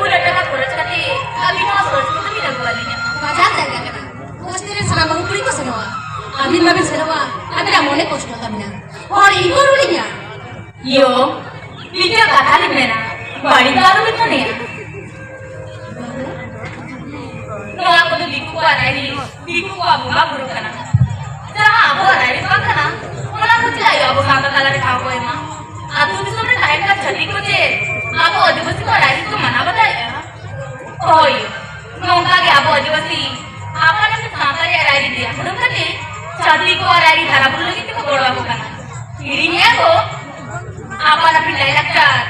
ᱩᱱᱟᱹᱜ ᱴᱟᱠᱟ ᱠᱷᱚᱨᱚᱪ ᱠᱟᱛᱮ ᱟᱹᱵᱤᱱ ᱱᱚᱣᱟ ᱥᱚᱡᱽ ᱠᱚᱫᱚ ᱵᱤᱱ ᱟᱹᱜᱩ ᱟᱹᱞᱤᱧᱟ? ᱵᱟᱡᱟᱨ ᱡᱟᱭᱜᱟ ᱠᱟᱱᱟ, ᱵᱚᱥᱛᱤ ᱨᱮ ᱥᱟᱱᱟᱢ ᱵᱟᱹᱦᱩ ᱠᱩᱲᱤ ᱠᱚ ᱥᱮᱱᱚᱜᱼᱟ᱾ ᱟᱹᱵᱤᱱ ᱵᱟᱵᱤᱱ ᱥᱮᱱᱚᱜᱼᱟ, ᱟᱹᱵᱤᱱᱟᱜ ᱢᱚᱱᱮ ᱠᱚᱥᱴᱚ ᱛᱟᱵᱤᱱᱟ᱾ ᱦᱚᱲ ᱤᱧ ᱠᱚ ᱨᱩᱲᱤᱧᱟ᱾ ᱭᱳ, ᱢᱤᱫᱴᱮᱱ ᱠᱟᱛᱷᱟ ᱞᱤᱧ ᱢᱮᱱᱟ, ᱵᱟᱹᱲᱤᱡ ᱫᱚ ᱟᱞᱚᱵᱤᱱ ᱢᱚᱱᱮᱭᱟ᱾ ᱱᱚᱣᱟ ᱠᱚᱫᱚ ᱫᱤᱠᱩ ᱠᱚᱣᱟᱜ ᱨᱟᱭᱨᱤᱛ, ᱫᱤᱠᱩ ᱠᱚᱣᱟᱜ ᱵᱚᱸᱜᱟ ᱵᱩᱨᱩ ᱠᱟᱱᱟ᱾ ᱡᱟᱦᱟᱸ ᱟᱵᱚᱣᱟᱜ ᱨᱟᱭᱨᱤᱛ ᱵᱟᱝ ᱠᱟᱱᱟ, ᱚᱱᱟ ᱠᱚ ᱪᱮᱫᱟᱜ ᱟᱵᱚ ᱥᱟᱶᱛᱟ ᱛᱟᱞᱟᱨᱮ ᱴᱷᱟᱶ ᱠᱚ ᱮᱢᱟ? ᱟᱹᱛᱩ ᱫᱤᱥᱚᱢ ᱨᱮ ᱛᱟᱦᱮᱱ ᱠᱟᱱ ᱪᱷᱟᱹᱛᱤᱠ ᱠᱚ ᱪᱮᱫ ᱟᱵᱚ ᱟᱹᱫᱤᱵᱟᱹᱥᱤ ᱠᱚᱣᱟᱜ ᱨᱟᱭᱨᱤᱛ ᱠᱚ ᱢᱟᱱᱟᱣ ᱵᱟᱛᱟᱣᱮᱫᱼᱟ? ᱦᱳᱭ, ᱱᱚᱝᱠᱟ ᱜᱮ ᱟᱵᱚ ᱟᱹᱫᱤᱵᱟᱹᱥᱤ ᱟᱯᱟᱱ ᱟᱹᱯᱤᱱ ᱥᱟᱶᱛᱟ ᱨᱮᱭᱟᱜ ᱨᱟᱭᱨᱤᱛ ᱨᱮᱭᱟᱜ ᱠᱩᱲᱟᱹᱢ ᱠᱟᱛᱮ ᱪᱷᱟᱹᱛᱤᱠ ᱠᱚᱣᱟᱜ ᱨᱟᱭᱨᱤᱛ ᱦᱟᱨᱟ ᱵᱩᱨᱩ ᱞᱟᱹᱜᱤᱫ ᱛᱮᱠᱚ ᱜᱚᱲᱚ ᱟᱠᱚ ᱠᱟᱱᱟ᱾ ᱦᱤᱲᱤᱧᱮᱫᱼᱟ ᱠᱚ ᱟᱯᱟᱱ ᱟᱹᱯᱤᱱ ᱞᱟᱭᱼᱞᱟᱠᱪᱟᱨ,